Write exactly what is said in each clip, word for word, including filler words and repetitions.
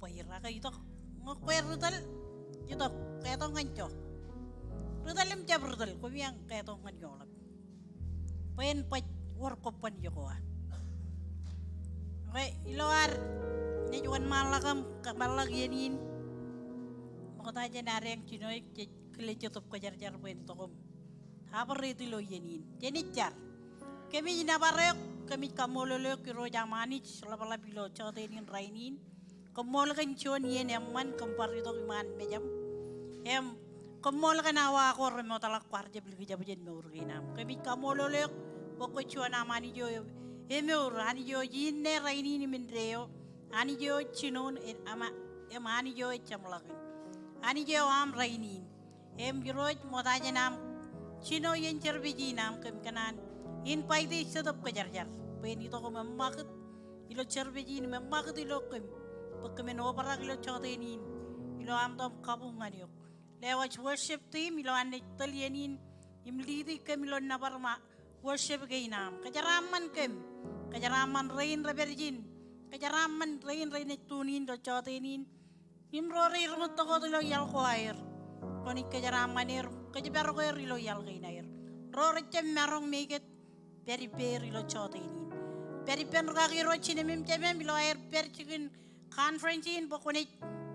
Kwe ri-raṇ ke itok ñe kwe ri tōl, itok ketok ñan ijo. Ri tōl im jab ri tōl, koṃ iaan ketok ñan ioḷap. Bwe en baj wōr kobban ijo ko an. Kwe ilo ad naaj wōnṃaanḷọk im kōpeḷḷọk iien in, ṃokta jān adeañ jino ej kile Jetōb Kwōjarjar bwe en itok im abar ilo iien in. Jen jar. Kōmij nōbar eok, kōmij kaṃṃoolol eok Irooj aṃ Anij ḷapḷap ilo jọteen in rainin. Koṃṃool kōn juon iien eṃṃan kōm bar itok iṃaan mejaṃ. Im koṃṃool kōn awa ko remootḷọk kwaar jab likjab jān mour kein am. Kōmij kaṃṃoolol eok bwe kwōj juon aṃ Anij eo emour, Anij eo ej inne, rainin im indeeo, Anij eo ej jinoin, im Anij eo ej jeṃḷọkin. Anij eo aṃ rainin. Im Irooj, ṃokta jān aṃ jino iien service in am, kōm kōṇaan invite Jetōb Kwōjarjar bwe en itok im eṃṃakūt ilo service in im eṃṃakūt ilo kōm, bwe kōmin obrak ilo jọteen in ilo aṃ itok im kabuñ ñan eok. Lewōj worship team ilo an naaj tōl iien in im lead kōm ilo nōbar im worship kein am. Kōjeraaṃṃan kōm, kōjeraaṃṃan rein rej pād ijin, kōjeraaṃṃan rein renaaj tune in ilo jọteen in. Im ro rej ri ṃōttok wōt ilo iaḷ ko aer, kwōnaaj kōjeraaṃṃan er, kōjparok er ilo iaḷ kein aer. Ro rej jab maroñ make it, pād ippāer ilo jọteen in. Pād ippān rūkaki ro jinōm im jemem ilo aer pād jikin conference in, bwe kwōnaaj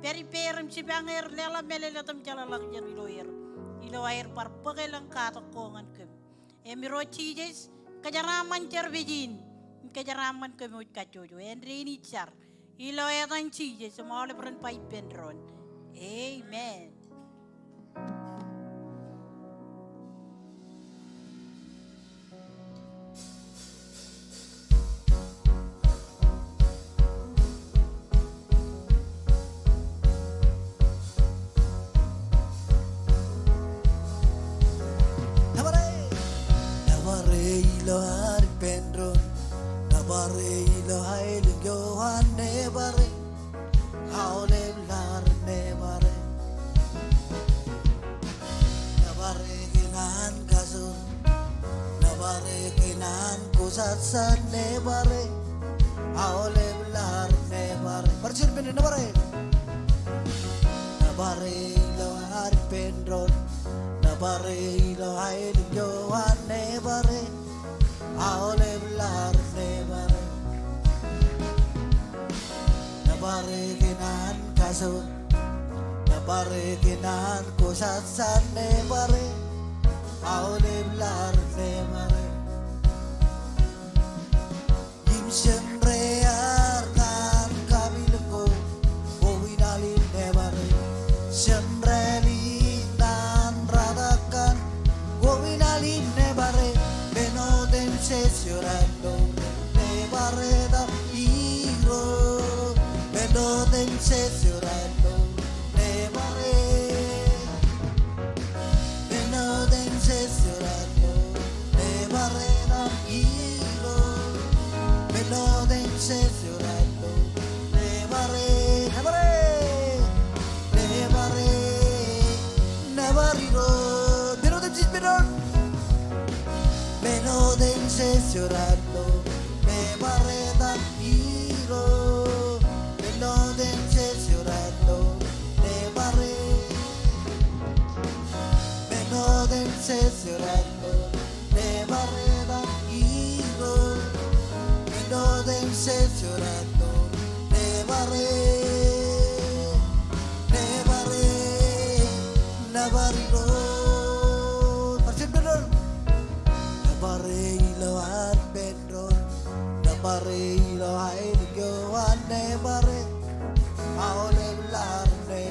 pād ippāer im jipañ er, leḷọk mālōtlōt im jeḷāḷọkjeṇ ilo er, ilo aer bar bōk elōñ katak ko ñan kōm. Im Irooj Jisōs, kōjeraaṃṃan service in, kōjeraaṃṃan kōm wōj kajjojo. Āindein ij jar ilo etan Jisōs im aolep ren ba ippān doon. Amen. Nōbar e, nōbar e ilo ad ippān doon, nōbar e ilo aelōñ eo an, nōbar e. Aolep laḷ nōbar e. Nōbar e kōn an kajoor. Nōbar e kōn an kōjatjat, nōbar e. Aolep laḷ nōbar e. Bar juon ippān doon, nōbar e. Nōbar e ilo ad ippān doon. Nōbar e ilo aelōñ eo an, nōbar e. Aolep laḷ nōbar e. Nōbar e kōn an kajoor. Nōbar e kōn an kōjatjat, nōbar e. Aolep laḷ nōbar e. Im jen reiar ñan kapilōk ko, kwō inaḷ im nōbar e. Jen rālik ñan rūtōk kaṇ, kwō inaḷ im nōbar e. Men otemjej eo raan lo, nōbar e etaṃ Irooj. Men otemjej eo raan lo, nōbar e. Men otemjej eo raan lo, nōbar e etaṃ Irooj. Men otemjej eo raan lo, nōbar e, nōbar e, nōbar e, nōbar Irooj. Men otemjej, men ot-, men otemjej eo raan lo, nōbar e etaṃ Irooj. Men otemjej eo raan lo, nōbar e. Men otemjej eo raan lo, nōbar e etaṃ Irooj. Men otemjej eo raan lo, nōbar e. Nōbar e, nōbar Irooj. Bar juon ippān doon. Nōbar e ilo ad ippān doon. Nōbar e ilo aelōñ eo an, nōbar e. Aolep laḷ nōbar e.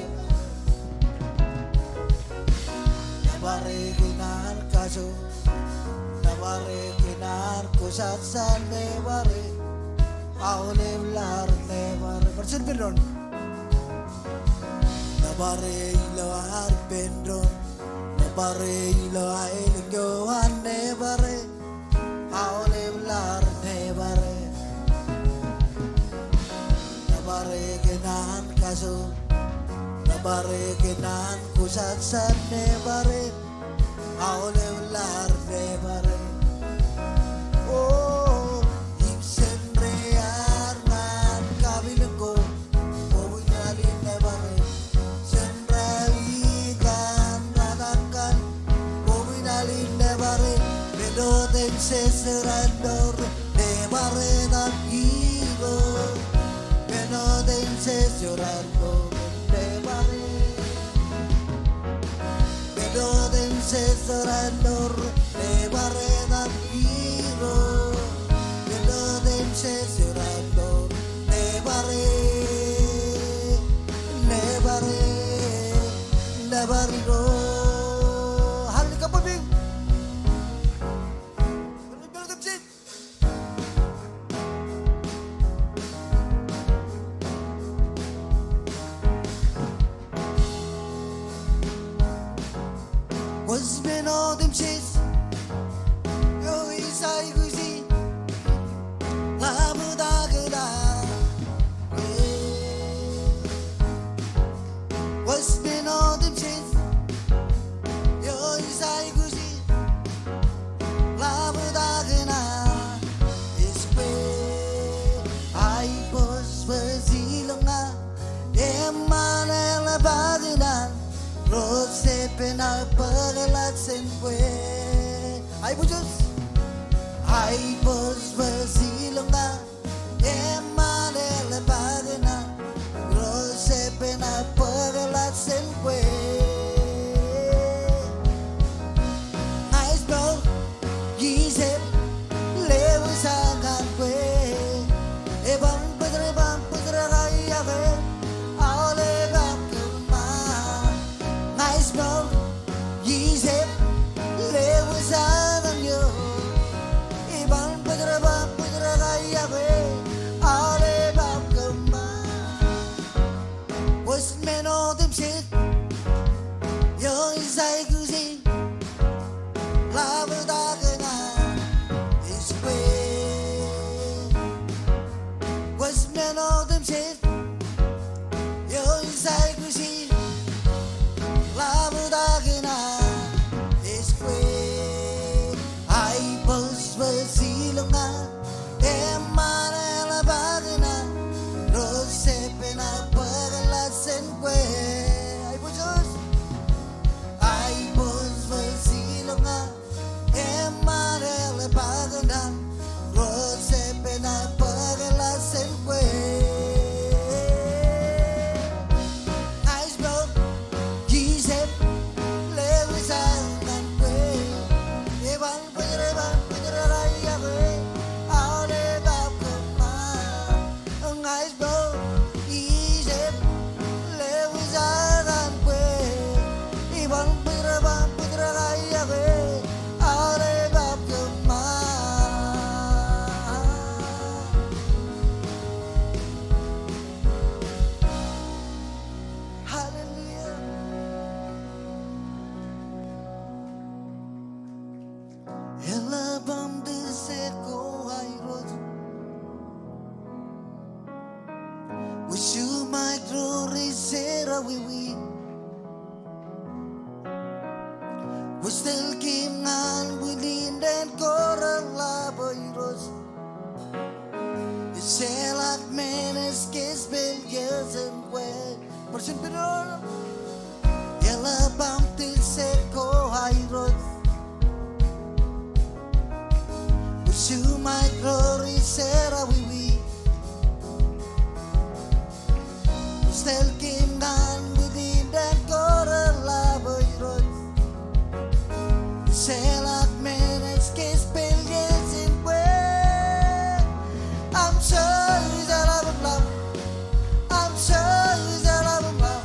Nōbar e kōn an kajoor. Nōbar e kōn an kōjatjat, nōbar e. Aolep laḷ nōbar e. Bar juon ippān doon. Nōbar e ilo ad ippān doon. Nōbar e ilo aelōñ eo an, nōbar e. Aolep laḷ nōbar e. Nōbar e kōn an kajoor. Nōbar e kōn an kōjatjat, nōbar e. Aolep laḷ nōbar e. O, im jen reiar ñan kapilōk ko, kwō inaḷ Ancestral door, never etan hero. Penoten ancestral door, never. Penoten ancestral door, never etan hero. Penoten ancestral door, never, never, never hero. Hallelujah, kapabing. Kwōj men otemjej, eo ij aikuji, ḷapḷọk kōn aō. Kwōj men otemjej, eo ij aikuji, ḷapḷọk kōn aō. Ej kwe, aiboojoj ilōñ ña, eṃṃan eḷap aō kōṇaan, ro ej ippān aō bōk eḷap jān kwe. Aiboojoj, aiboojoj ilōñ ña, eṃṃan eḷap aō kōṇaan, ro ej ippān aō bōk eḷap jān kwe. Ña ij mour, ij ippān lewōj aō ñan kwe. Eban bōjrak, eban bōjrak eo iọkwe, aolep aō kōṃṃan. Ña ij mour, ij ippān lewōj aō ñan eō. Eban bōjrak, eban bōjrak eo iọkwe, aolep aō kōṃṃan. Kwōj men otemjej, eo ij aikuji, ḷapḷọk kōn aō. Ej kwe. Kwōj men otemjej, eo ij aikuji, ḷapḷọk kōn aō. Ej kwe, aiboojoj ilōñ ña, eṃṃan eḷap aō kōṇaan, ro ej ippān aō bōk eḷap jān kwe. Aiboojoj, aiboojoj ilōñ ña, eṃṃan eḷap aō kōṇaan, ro ej ippān aō bōk eḷap jān kwe. Ña ij mour, ij ippān lewōj aō ñan kwe. Eban bōjrak, eban bōjrak eo iọkwe, aolep aō kōṃṃan. Ña ij mour, ij ippān lewōj aō ñan kwe. Eban bōjrak, eban bōjrak eo iọkwe, aolep aō kōṃṃan. Hallelujah. Eḷap aṃ tōl sek ko aiboojoj. Kwōj juṃaik ro ri jerọwiwi. Kwōj tōl kōm ñan bwilin dān ko reḷap Irooj. Ejjeḷọk men ej kōjepel jān kwe. Bar juon pād ilo. Eḷap aṃ tōl sek ko aiboojoj. Kwōj juṃaik ro ri jerọwiwi. Kwōj tōl kōm ñan bwilin dān ko reḷap Irooj. Ejjeḷọk men ej kōjepel jān kwe. Aṃ jejeḷā bōk ḷap. Aṃ jejeḷā bōk ḷap.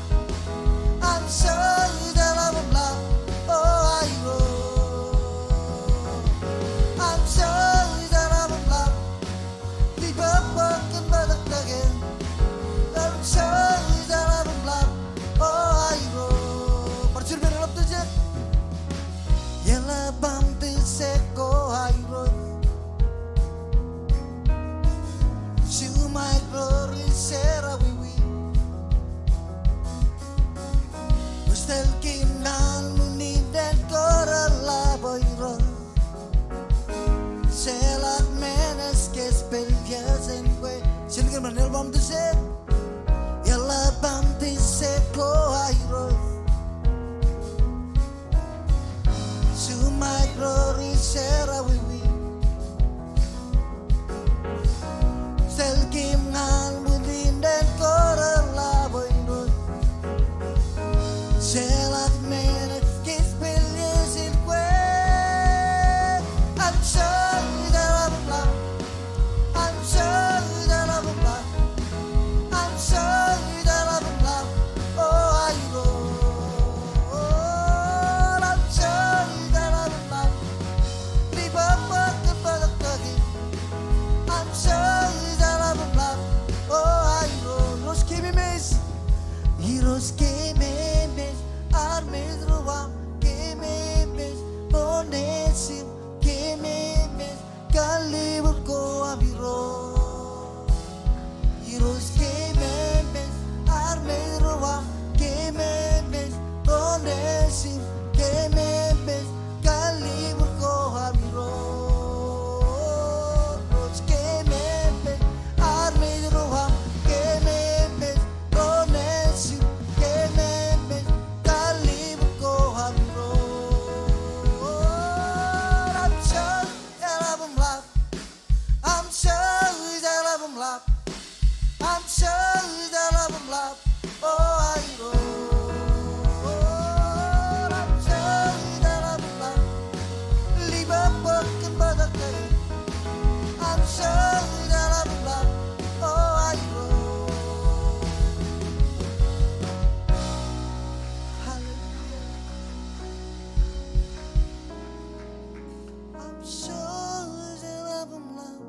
Am sure ej ḷap im ḷap.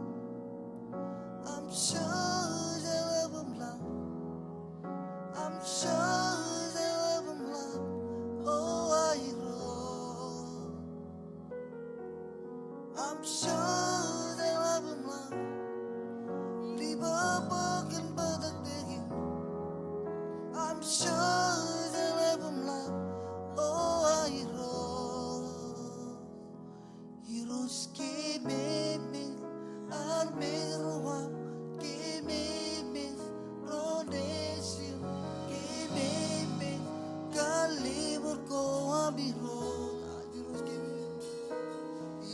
Am sure ej ḷap im ḷap. Am sure ej ḷap im ḷap. O Irooj. Am sure ej ḷap im ḷap. Libobo kōn bōtōktōkin. Am sure ej ḷap im ḷap. O Irooj. Irooj, kememej armej ro aṃ, kememej ro nation, kememej kalliṃur ko aṃ Irooj.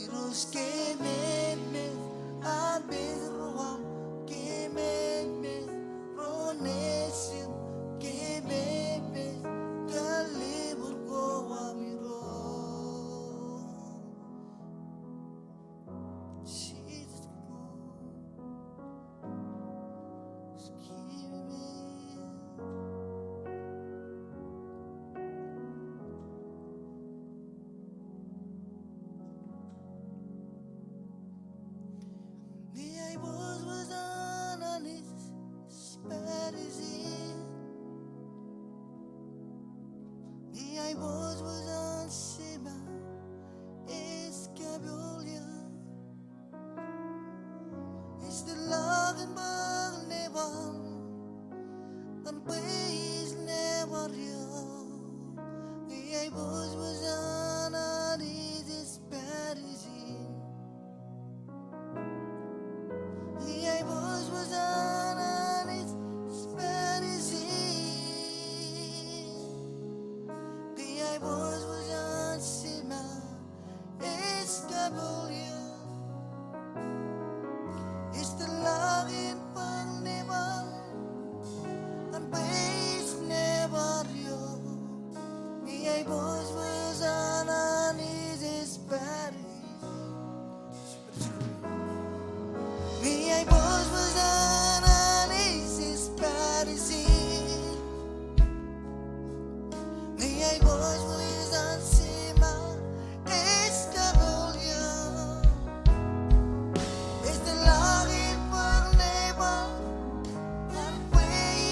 Irooj, kememej armej ro aṃ, kememej ro nation, kememej kalliṃur ko aṃ Irooj. Jesus, come on. Just give me. Ñe aiboojoj Anij ej pād ijin. Ñe aiboojoj an Jema ej kapooḷ eō. Ej tōl ḷọk in bōk neban ñan bwe ij nebar eō. Ñe aiboojoj an Anij ej pād ijin. Ñe aiboojoj an Anij ej pād ijin. Ñe aiboojoj an Jema ej kapooḷ eō. Ej tōl ḷọk in bōk neban ñan bwe ij nebar eō. Ñe aiboojoj an Anij ej pād ijin. Ñe aiboojoj an Anij ej pād ijin. Ñe aiboojoj an Jema ej kapooḷ eō. Ej tōl ḷọk in bōk neban ñan bwe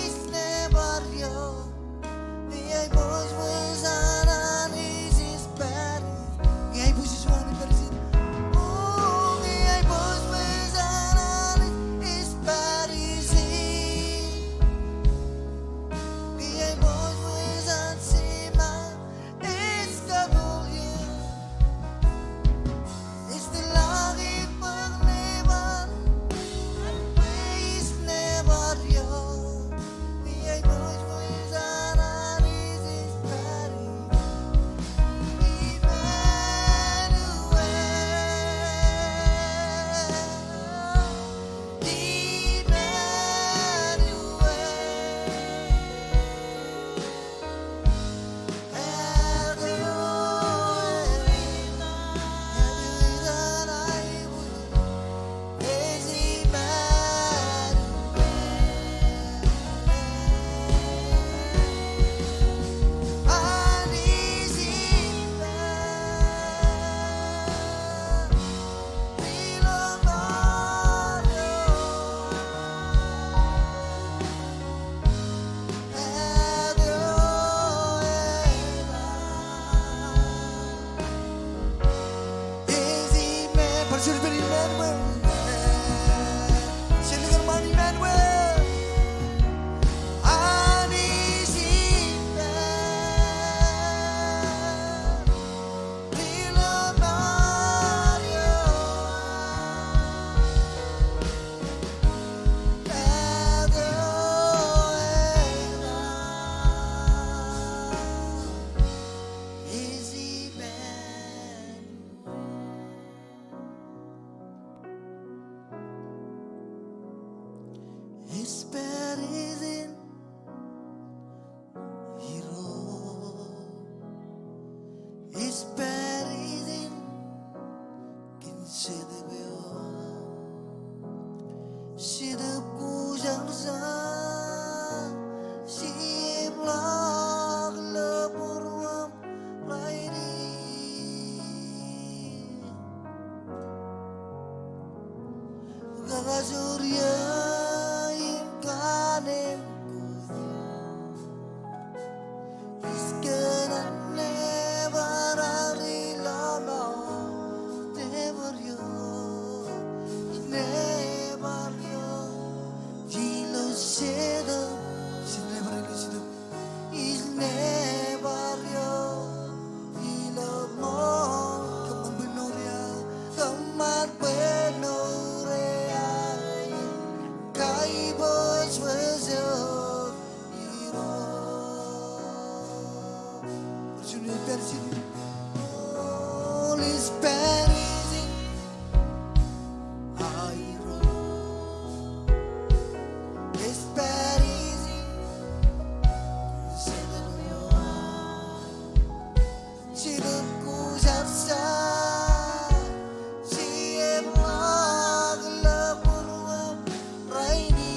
ij nebar eō. Ñe aiboojoj an Anij ej pād ijin. Ñe aiboojoj an Anij ej pād ijin. O, ñe aiboojoj an Anij ej pād ijin. Ñe aiboojoj an Jema ej kapooḷ eō. Ej tōl ḷọk in bōk neban ñan bwe ij nebar eō. Ñe aiboojoj an Anij ej pād ijin. Emmanuel, Emmanuel. Ej pād ijin. Irooj, ej pād ijin kōn Jetōb eo aṃ. Jetōb kujak sa, jepḷaak ḷọk būruōṃ rainin. Kakajoor eō im kanem ko. Ij kōṇaan nebar aō ilo ṃool, nebar eō, nebar eō ilo jetōb. Ij nebar eō ilo jetōb. Ij nebar eō ilo ṃool. Kōṃṃan bwe ṇour eaō, kōṃṃan bwe ṇour eaō im kaibōjbōj eok Irooj. Bar juon ej pād ijin. Ṃool ej pād ijin. Aō Irooj. Ej pād ijin. Jetōb eo aō. Jetōb kwōjarjar. Ej ḷọk ilo būruōm rainin.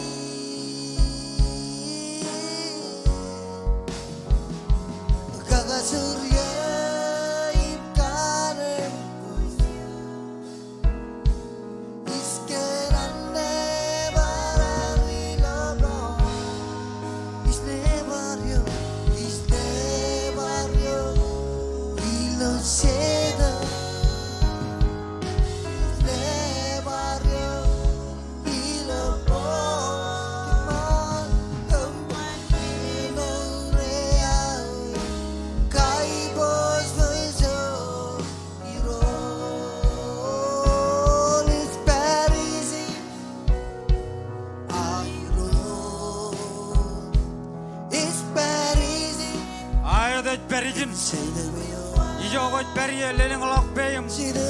Kakajoor eō im kanem ko. Ij kōṇaan nebar aō ilo ṃool. Ij nebar eō, ij nebar eō ilo jetōb. Ij nebar eō ilo ṃool. Kōṃṃan, kōṃṃan bwe ṇour eaō im kaibōjbōj eok Irooj. Ej pād ijin. Aō Irooj. Ej pād ijin. Aet, ej pād ijin. Ijo kwōj pād ie, lelōñḷọk peiṃ im jino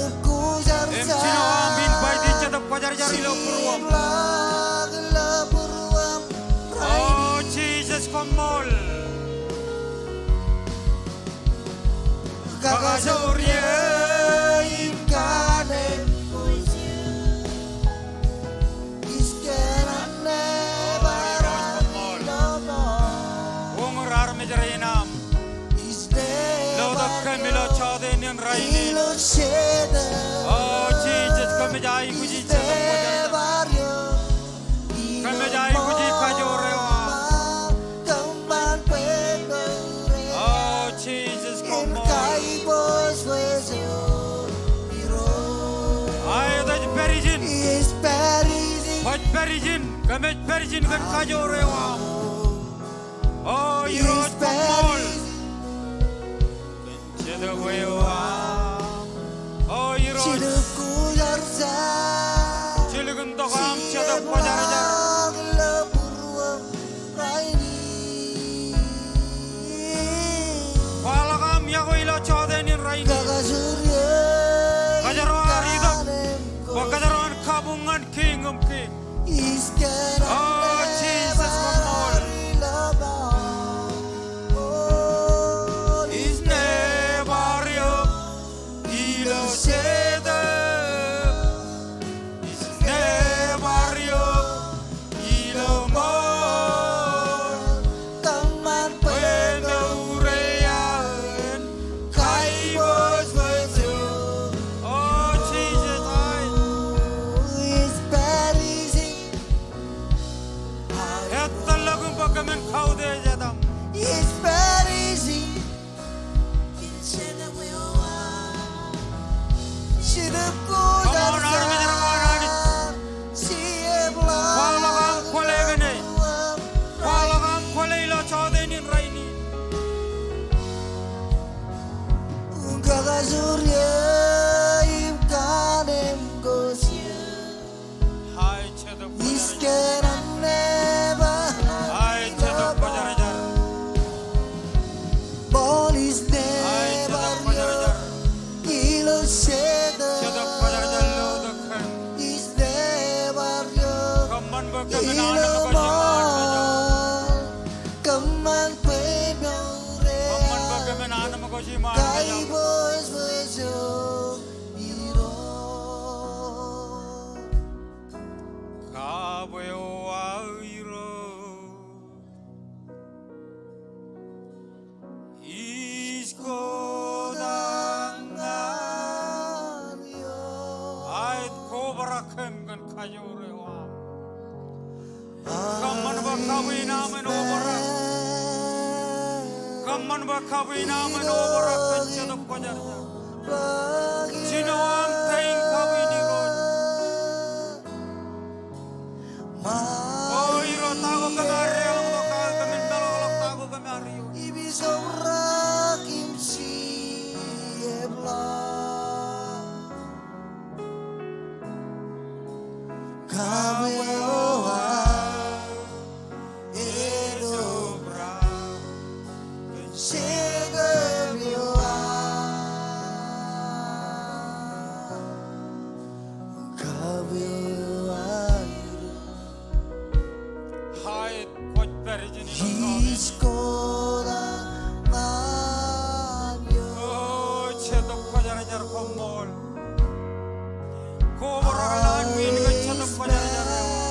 aṃ invite Jetōb Kwōjarjar ilo būruōm. O Jisōs, koṃṃool. Kakajoor eō im kanem ko. Ij kōṇaan nebar aō ilo ṃool. Uñūr armej rein aṃ. Ij nebar eō. Lotok kōm ilo jọtenin rainin. Ilo jetōb. O Jisōs, kōmij aikuji Jetōb Kwōjarjar. Kōmij aikuji kajoor eo aṃ. O Jisōs, koṃṃool. Aet, ej pād ijin. Kwōj pād ijin. Kōmij pād ijin kōn kajoor eo aṃ. O Irooj, koṃṃool. Jetōb eo aṃ. O Irooj. Jetōb kwōjarjar. Jilkintok aṃ Jetōb Kwōjarjar. Ḷọk ilo būruōm rainin. Kwaḷọk aṃ iọkwe ilo jọtenin rainin. Kakajoor eō. Kōjro ar itok. Kanem ko. Bwe kōjro en kabuñ ñan Kiiñ kōm kiiñ. O Jisōs, koṃṃool. Ij nebar eok ilo jetōb. Ij nebar eok ilo ṃool. Kōṃṃan bwe ṇour eaō en kaibōjbōj eok. O Jisōs, aet. Ij pād ijin. Etōllọk im bwe kōmin kautiej etaṃ. Ij pād ijin. Kōṃṃan armej ro an Anij. Kwaḷọk aṃ kwōle kōn e. Kwaḷọk aṃ kwōle ilo jọtenin rainin. Kakajoor eō im kanem ko. Ae Jetōb Kwōjarjar. Ae Jetōb Kwōjarjar. Ae Jetōb Kwōjarjar. Jetōb Kwōjarjar, lotok kōm. Kōṃṃan bwe kōmin anemkwōj im anemkwōj. Kōṃṃan bwe kōmin anemkwōj im anemkwōj. obrak kōm kōn kajoor eo aṃ. Kōṃṃan bwe kabwiin aṃ en obrak. Kōṃṃan bwe kabwiin aṃ en obrak kōn Jetōb Kwōjarjar. Jino aṃ tein kabwiin Irooj. O Irooj, ta ko kōm ar deḷọñ tok, ta ko kōmin meḷọkḷọk, ta ko kōm ar ioon. Aet, kwōj pād ijin ilo jota. O Jetōb Kwōjarjar, koṃṃool. Kobrak lowaan ṃwiin kōn Jetōb Kwōjarjar eo aṃ.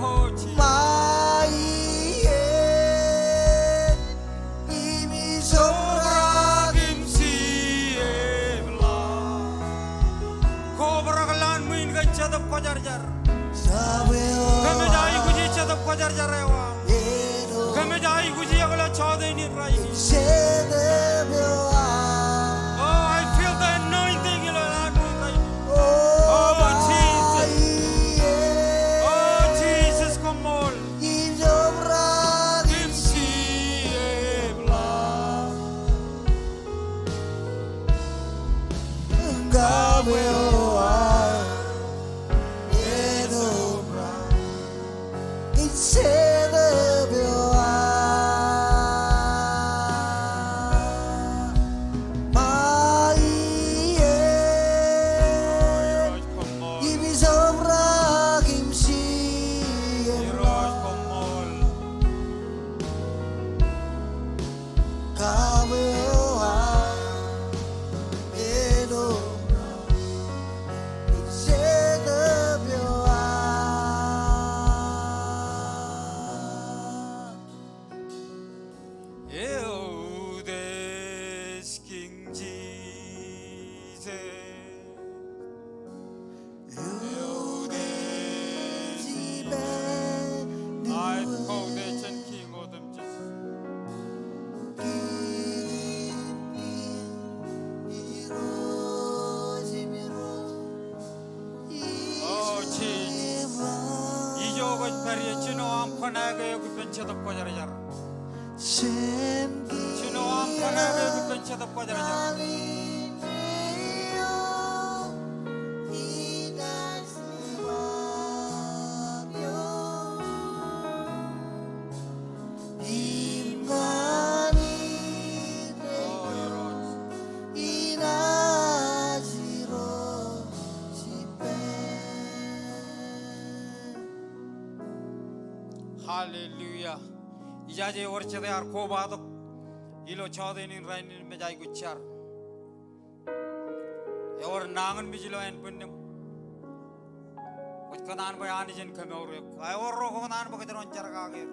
O Jisōs. Kobrak lowaan ṃwiin kōn Jetōb Kwōjarjar. Kōmij aikuji Jetōb Kwōjarjar eo aṃ. Kōmij aikuji eok ilo jota in rainin. Oh, I feel the anointing ilo lowaan ṃwiin rainin. Oh, Jesus. Oh, Jesus, koṃṃool. Eodes King Jesus. Aet, kautiej jān King otemjej. O Jisōs. Ijo kwōj pād ie, jino aṃ kōṇaake eok ippān Jetōb Kwōjarjar. Jino aṃ kōṇaake eok ippān Jetōb Kwōjarjar. Hallelujah. Ijaje ewōr jet ear kobatok ilo jota in rainin im ej aikuj jar. Ewōr nañinmej ilo ānbwinnūṃ. Kwōj kōṇaan bwe Anij en kemour eok. A ewōr ro kwō kōṇaan bwe kōjro en jar kake er.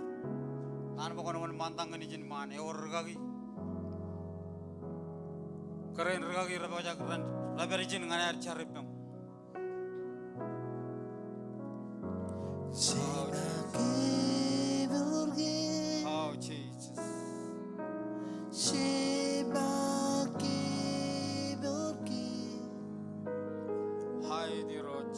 Kōṇaan bwe kwōn wōnṃaantak ñan ijin ṃaan. Ewōr rikaki. Kōrā in rikaki rej pojak ren, rej pād ijin ñan aer jar ippaṃ. Oh, Jesus. Aet Irooj.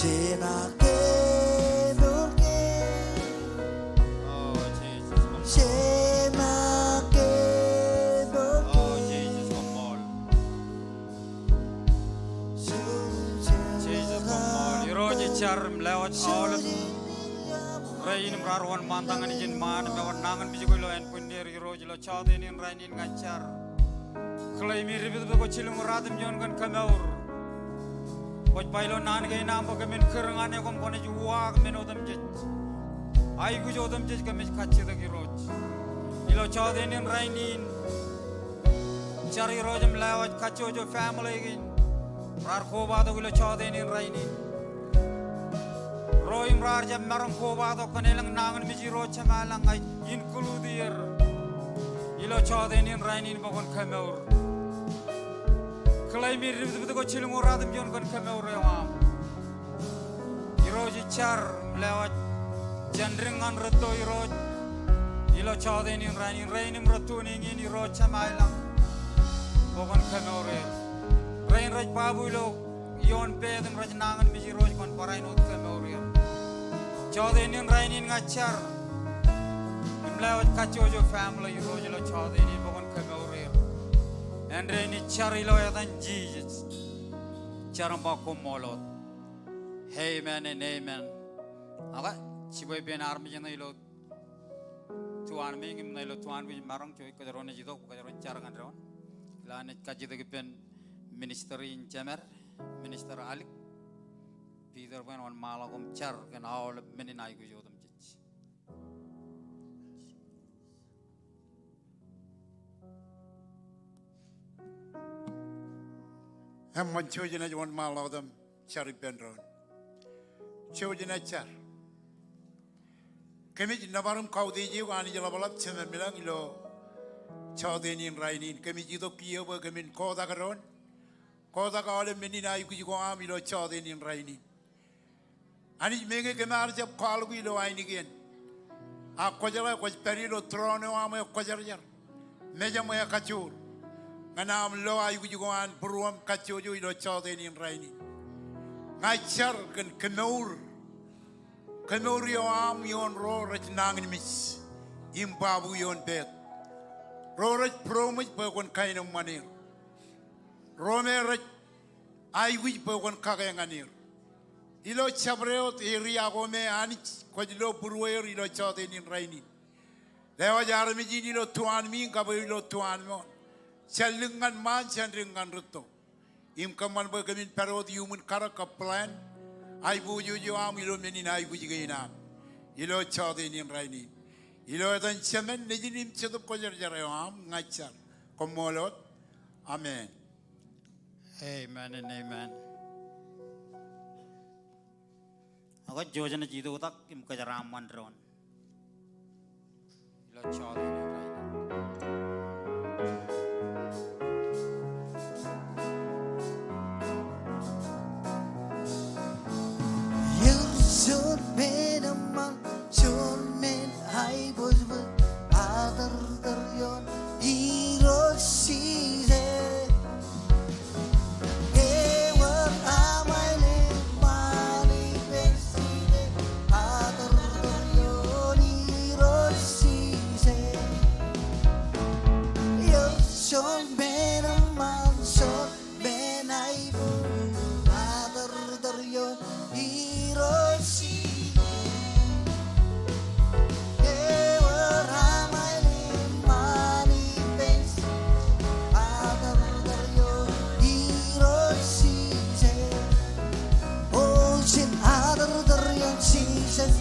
O Jisōs, koṃṃool. Jisōs, koṃṃool. Irooj, ij jar im lewōj aolep rein im raar wōnṃaantak ñan ijin ṃaan im ewōr nañinmej ko ilo ānbwinnier, Irooj, ilo jọteen in rainin ña ij jar. Claim e dipdip ko jilñuul ruatimjuon kōn kemour. Kwōj ba ilo naan kein aṃ bwe kōmin kūr ñan e, koṃ kwōnaaj uwaak men otemjej, aikuj otemjej kōmij kajjitōk, Irooj. Ilo jọteen in rainin, jar, Irooj, im lewōj kajjojo family kein raar kobatok ilo jọteen in rainin. Ro im raar jab maroñ kobatok kōn elōñ nañinmej, Irooj Jemām ilañ, ña ij include er ilo jọteen in rainin bwe kwōn kemour. Claim e dipdip ko jilñuul ruatimjuon kōn kemour eo aṃ. Irooj, ij jar im lewōj jān dik ñan rūtto, Irooj, ilo jọteen in rainin, rein im rūtto in eñin, Irooj Jemām ilañ, bwe kwōn kemour er. Rein rej babu ilo ioon peit im rej nañinmej, Irooj, kwōn barāinwōt kemour er. Jọteen in rainin ña ij jar im lewōj kajjojo family, Irooj, ilo jọteen in bwe kwōn kemour er. Āindein ij jar ilo etan Jisōs. Jar im ba koṃṃool wōt. Amen and amen. Ak jibwe ippān armej ṇe ilo tuanmiiñ im ṇe ilo tuanbwij maroñ, jouj kōjro naaj itok, kōjro jar ñan doon. Ilo an naaj kajjitōk ippān minister in jemed, Minister Alik Peter, bwe en wōnṃaanḷọk im jar kōn aolep men in aikuj otemjej. Eṃṃan, jouj naaj wōnṃaanḷọk im jar ippān doon. Jouj naaj jar. Kōmij nōbar im kautiej eok Anij ḷapḷap, Jemem ilañ, ilo jọteen in rainin. Kōmij itok kiiō bwe kōmin kotak doon, kotak aolep men in aikuj ko aṃ ilo jọteen in rainin. Anij, meñe kōm ar jab kwaḷọk ilo ainikien, ak kwōjeḷā kwōj pād ilo tūroon eo aṃ ekwōjarjar, mejaṃ ekajoor ñan aṃ lo aikuj ko an būruōm kajjojo ilo jọteen in rainin. Ña ij jar kōn kemour, kemour eo aṃ ioon ro rej nañinmej im babu ioon peit, ro rej būroṃōj bwe kwōn kaenōṃṃan er, ro me rej aikuj bwe kwōn kake ñan er. Ilo jabdewōt area ko me, Anij, kwōj lo būrueir ilo jọteen in rainin. Lewōj armej in ilo tuanmiiñ kab ilo tuanmooṇ, jān dik ñan ṃaan, jān dik ñan rūtto, im kōṃṃan bwe kōmin pād wōt iuṃwin karōk kab plan aiboojoj eo aṃ ilo men in aikuj kein am ilo jọteen in rainin. Ilo etan Jemān, Nejin im Jetōb Kwōjarjar eo aṃ ña ij jar. Koṃṃool wōt. Amen. Amen and amen. Ak jouj naaj itok tak im kōjeraaṃṃan doon ilo jọteen in rainin. Ewōr juon men eṃṃan, juon men aiboojbōj, adōrdōr ioon Irooj Jisōs. Ewōr aṃ aelōñ ṃani ippān Jisōs, adōrdōr ioon Irooj Jisōs. Ewōr juon men eṃṃan, juon men aiboojbōj, adōrdōr ioon Irooj Jisōs. Ewōr aṃ aelōñ ṃani ippān Jisōs, adōrdōr ioon Irooj Jisōs. O jen adōrdōr ioon Jisōs,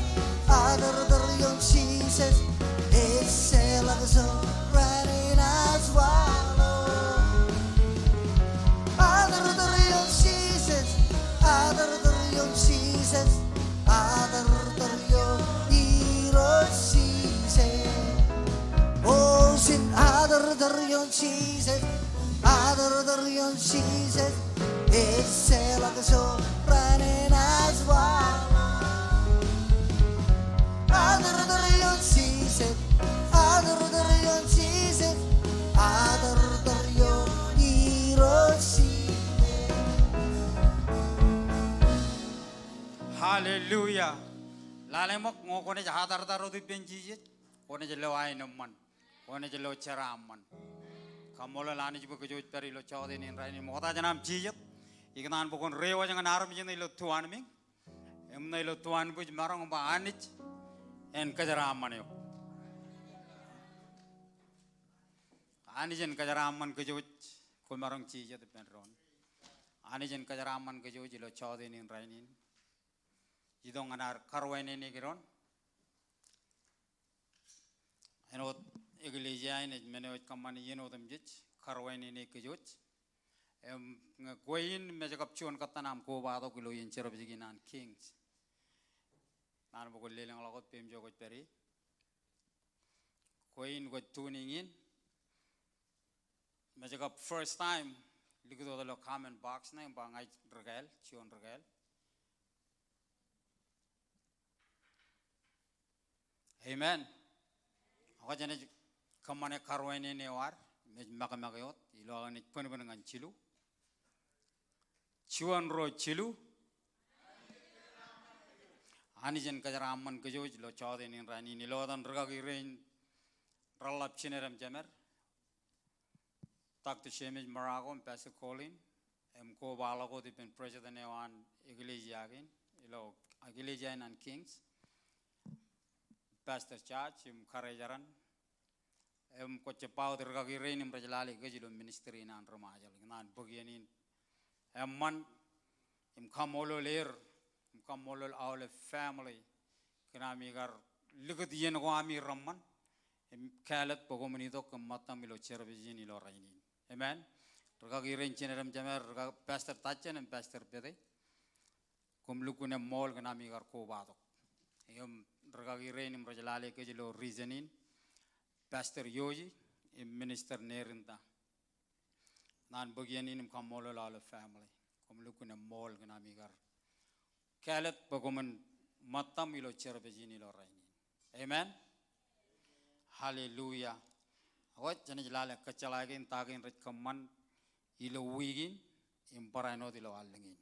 adōrdōr ioon Jisōs. Ejjeḷọk ijoko raan in ej waḷọk. Adōrdōr ioon Jisōs, adōrdōr ioon Jisōs, adōrdōr ioon Irooj Jisōs. O jen adōrdōr ioon Jisōs, adōrdōr ioon Jisōs. Ejjeḷọk ijoko raan in ej waḷọk. Adōrdōr ioon Jisōs, adōrdōr ioon Jisōs, adōrdōr ioon Irooj Jisōs. Hallelujah. Lale ṃōk, ñe kwōnaaj atartar wōt ippān Jisōs, kwōnaaj lo aenōṃṃan, kwōnaaj lo jeraaṃṃan. Kaṃṃoolol Anij bwe kōj wōj pād ilo jọteen in rainin. Ṃokta jān aṃ jijet, ikōṇaan bwe kwōn reiwōj ñan armej ṇe ilo tuanmiiñ im ṇe ilo tuanbwij, maroñ ba Anij en kōjeraaṃṃan eok. Anij en kōjeraaṃṃan kōj wōj, kwōmaroñ jijet ippān doon. Anij en kōjeraaṃṃan kōj wōj ilo jọteen in rainin. Itok ñan ad karuwainene kōj doon. Āinwōt eklejia in ej men eo ej kōṃṃane iien otemjej, karuwainene kōj wōj. Im ñe kwe in mej kab juon kōttan aṃ kobatok ilo iien service kein an Kings, ñan bwe kwōn lelōñḷọk wōt peiṃ ijo kwōj pād ie. Kwe in kwōj tuning in, mej kab first time, likūt wōt ilo comment box ṇe im ba ña ij rikāāl, juon rikāāl. Amen. Ak jenaaj kōṃṃane karuwainene eo ad, im ej make make wōt, ilo aō naaj bōnbōn ñan jilu. Juon, ruo, jilu. Anij en kōjeraaṃṃan kōj wōj ilo jọteen in rainin. Ilo etan rikaki rein reḷḷap jined im jemed, Doctor James Marago im Pastor Colin, im kobaḷọk wōt ippān president eo an eklejia kein, ilo eklejia in an Kings, Pastor George im karijeran, im kwōj jab ba wōt rikaki rein im rej lale kōj ilo ministry in an ri Ṃajeḷ. Ikōṇaan bōk iien in eṃṃan im kaṃṃoolol er, im kaṃṃoolol aolep family, kōn ami kar likūt iien ko ami reṃṃan im kāālōt bwe koṃwin itok im ṃōttam ilo service in ilo rainin. Amen. Rikaki rein jined im jemed, rikaki Pastor Tajen im Pastor Pete, koṃ lukkuun eṃṃool kōn ami kar kobatok. Im rikaki rein im rej lale kōj ilo region in, Pastor Yoji im Minister Nerinda. Ñan bōk iien in im kaṃṃoolol aolep family. Koṃ lukkuun eṃṃool kōn ami kar kāālōt bwe koṃwin ṃōttam ilo service in ilo rainin. Amen. Hallelujah. Ak jenaaj lale kōjjeḷā kein ta kein rej kōṃṃan ilo wiik in im barāinwōt ilo allōñ in.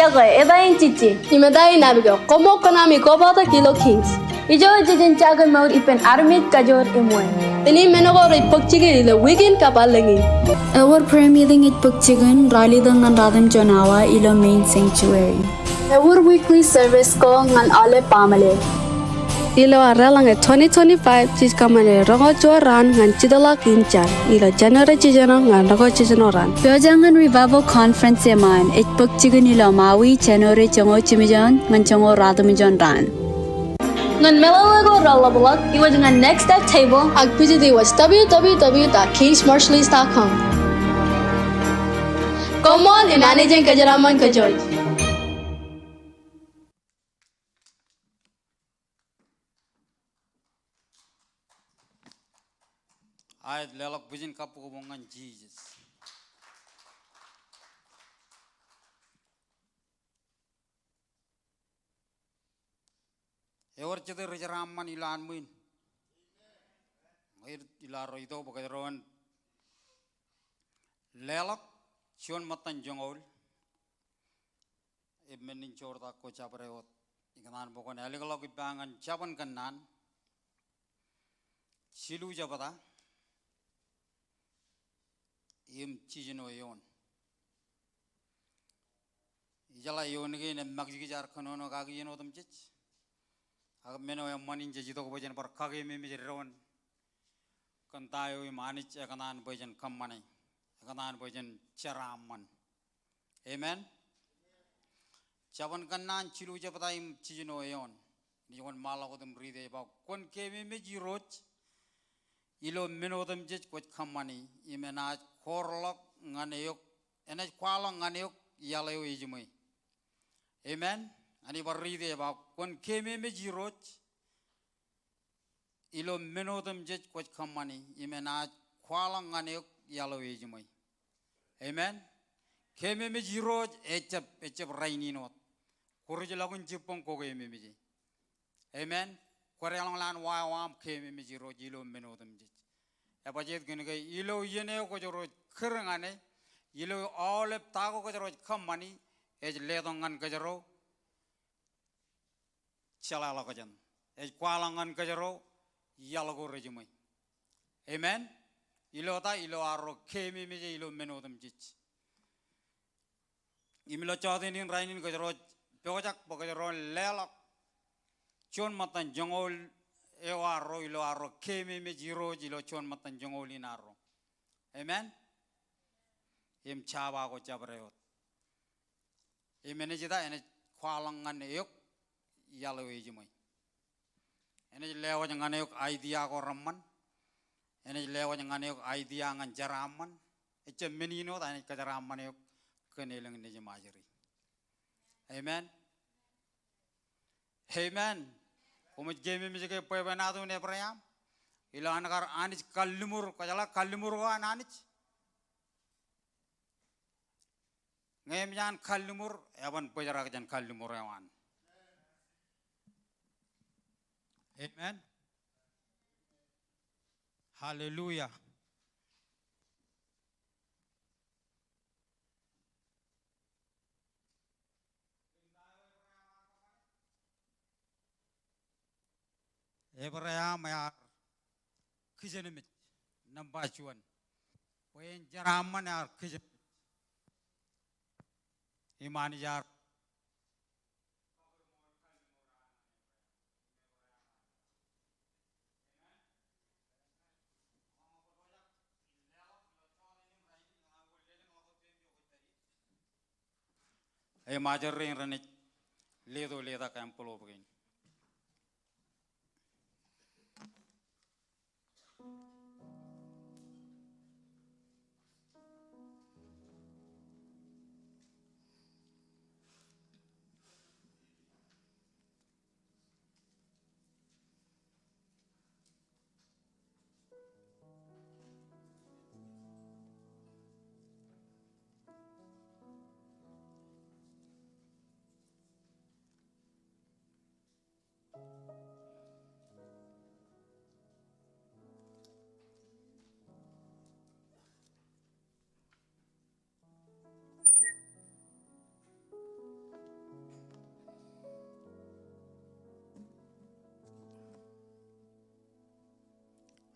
Iọkwe, eta in Jiji. Im eta in Abigail. Koṃṃool kōn ami kobatok ilo Kings. Ijo jej jañin mour ippān armej kajoor im wāween. Im men ko rej bōk jikin ilo wiik in kab allōñ in. Ewōr prayer meeting ej bōk jikin ralitōk ñan ratimjuon awa ilo main sanctuary. Ewōr weekly service ko ñan aolep baaṃle. Ilo ad deḷọñ twenty twenty-five, jej kōṃṃane roñoul juon raan ñan jitḷọk in jar ilo January jiljino ñan roñoul jiljino raan. Pojak ñan Revival Conference eṃṃan ej bōk jikin ilo Maui, January joñoul jimjuon ñan joñoul ratimjuon raan. Ñan meḷeḷe ko reḷapḷọk, iwōj ñan Next Step Table ak visit iwōj W W W dot kingsmarshallese dot com. Koṃṃool im Anij en kōjeraaṃṃan kōj wōj. Aet, leḷọk bwijin kabbokbok ñan Jisōs. Ewōr jete ri jeraaṃṃan ilo an ṃwiin? Ñe ilo arro itok bwe kōjro en leḷọk juon ṃōttan joñoul im men in joortak ko jabdewōt. Ikōṇaan bwe kwōn ālikḷọk ippa ñan Jabōn Kōnnaan jilu jebta im jiljino eoon. Ijeḷā eoon kein emakijkij ad kōnono kaki iien otemjej. Ak men eo eṃṃan in jej itok bwe jen bar kakememej doon kōn ta eo im Anij ekōṇaan bwe jen kōṃṃane, ekōṇaan bwe jen jeraaṃṃan. Amen. Jabōn Kōnnaan jilu jebta im jiljino eoon. Inaaj wōnṃaanḷọk wōt im riit e, ej ba, kwōn kememej Irooj ilo men otemjej kwōj kōṃṃani, im enaaj kwaḷọk ñan eok, enaaj kwaḷọk ñan eok iaḷ eo ejiṃwe. Amen. Ñan ij bar riit e, ej ba, kwōn kememej Irooj ilo men otemjej kwōj kōṃṃani, im enaaj kwaḷọk ñan eok iaḷ eo ejiṃwe. Amen. Kememej Irooj ejjab, ejjab rainin wōt. Kwō rijḷọk in jibboñ kwō kememeje. Amen. Kwō deḷọñ lowaan wa eo aṃ keememej Irooj ilo men otemjej. Ebajjeet kōn ke ilo iien eo kōjro ej kūr ñan e, ilo aolep ta ko kōjro ej kōṃṃani, ej letok ñan kōjro jeḷāḷọkjeṇ. Ej kwaḷọk ñan kōjro iaḷ ko rejiṃwe. Amen. Ilo ta? Ilo arro keememej e ilo men otemjej. Im ilo jọteen in rainin kōjro ej pojak bwe kōjro en leḷọk juon ṃōttan joñoul eo arro ilo arro keememej Irooj ilo juon ṃōttan joñoul in arro. Amen. Im jabdewōt ko jabdewōt. Im enaaj ita? Enaaj kwaḷọk ñan eok iaḷ eo ejiṃwe. Enaaj lewōj ñan eok idea ko reṃṃan. Enaaj lewōj ñan eok idea ñan jeraaṃṃan. Ejjab men in wōt, enaaj kōjeraaṃṃan eok kōn elōñ nejiṃ ajri. Amen. Amen. Koṃij keememej ke bwebwenato in Ebream ilo an kar Anij kalliṃur, kwōjeḷā kalliṃur ko an Anij? Ñe eṃōj an kalliṃur, eban bōjrak jān kalliṃur eo an. Amen. Hallelujah. Ebream ear kijenmej, nōṃba juon. Bwe en jeraaṃṃan ear kijenmej. Im Anij ear Im ajri rein renaaj leto letak envelope kein.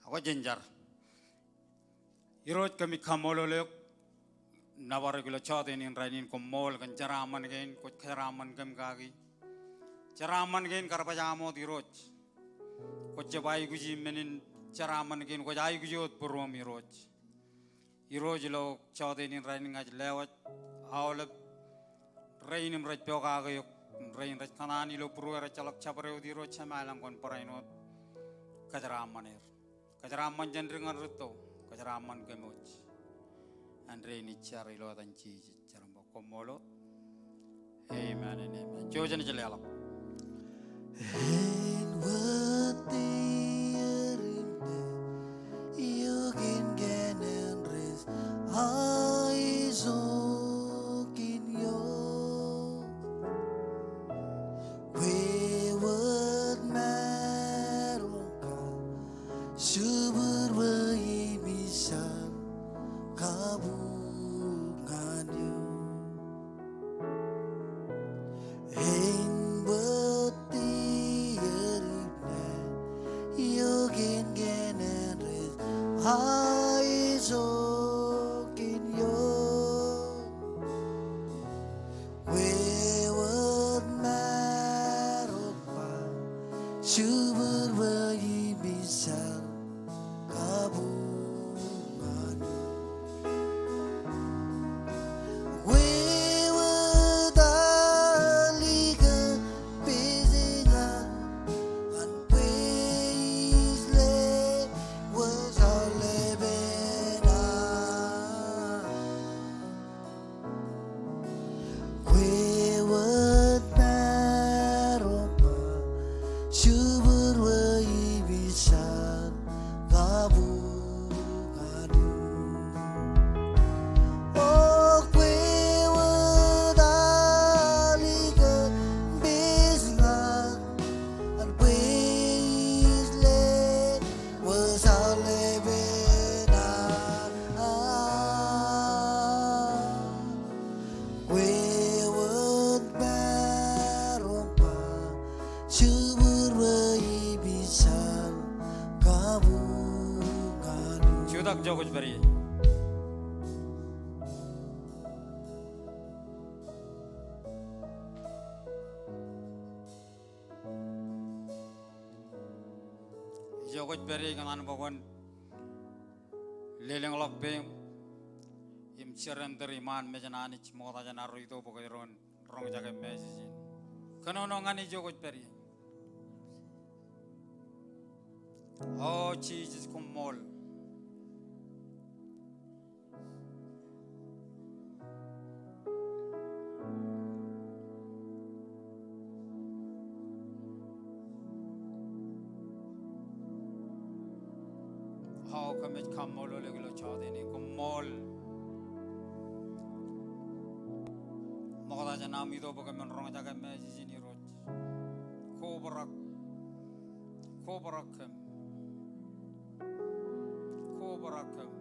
Ak kwōj jen jar. Irooj, kōmij kaṃṃoolol eok nōbar eok ilo jọteen in rainin. Koṃṃool kōn jeraaṃṃan kein kwōj kōjeraaṃṃan kōm kaki. Jeraaṃṃan kein kar baj aṃ wōt Irooj. Kwō jab aikuji men in jeraaṃṃan kein, kwōj aikuji wōt būruōm Irooj. Irooj, ilo jọteen in rainin ña ij lewōj aolep rein im rej pokake eok, rein rej kōṇaan ilo būruō rej ejjeḷọk jabdewōt Irooj, Jema ilañ kwōn barāinwōt kōjeraaṃṃan er. Kōjeraaṃṃan jān dik ñan rūtto, kōjeraaṃṃan kōm wōj. Āindein ij jar ilo etan Jisōs, jar im ba koṃṃool wōt. Amen and amen. Jouj im leḷọk. Āinwōt wōt iien in te, iọkwe in kōn āinwōt rej aisōk in eok. Kwe wōt maroñ kar jibwid bwe im ijjab kabuñ ñan eok. Āinwōt wōt Ijo kwōj pād ie. Ijo kwōj pād ie, kōṇaan bwe kwōn lelōñḷọk peiṃ im surrender iṃaan mejān Anij ṃokta jān arro ito bwe kōjro en roñjake message in. Kōnono ñan ijo kwōj pād ie. O Jisōs, koṃṃool. O, kōmij kaṃṃoolol eok ilo jota in. Koṃṃool. Ṃokta jān am ito bwe kōmin roñjake message in, Irooj. Kobrak. Kobrak kōm. Kobrak kōm.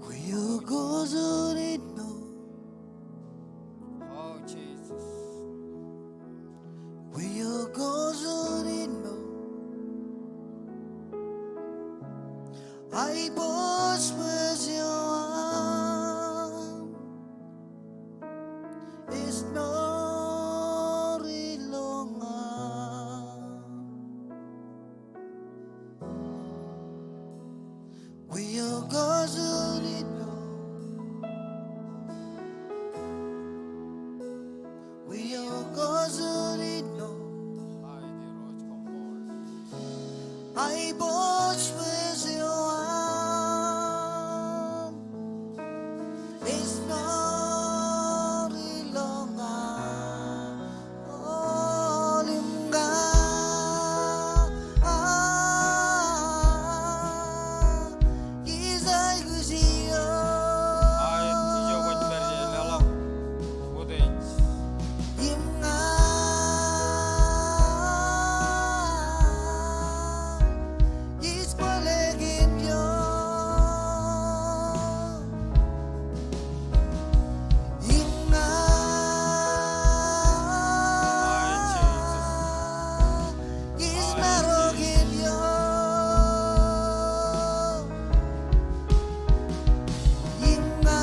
Kwe eo kōjān ilo. O Jisōs. Kwe eo kōjān ilo. Aiboojoj eo aṃ. Esnor ilo ña. Kwe eo kōjān ilo. Kwe eo kōjān ilo. Aiboojoj eo aṃ. Esnor ilo ña. Aolep ña. Ij aikuj eō. Im ña. Ij kwōle kōm eō. Im ña. Ij maro kōm eō. Im ña.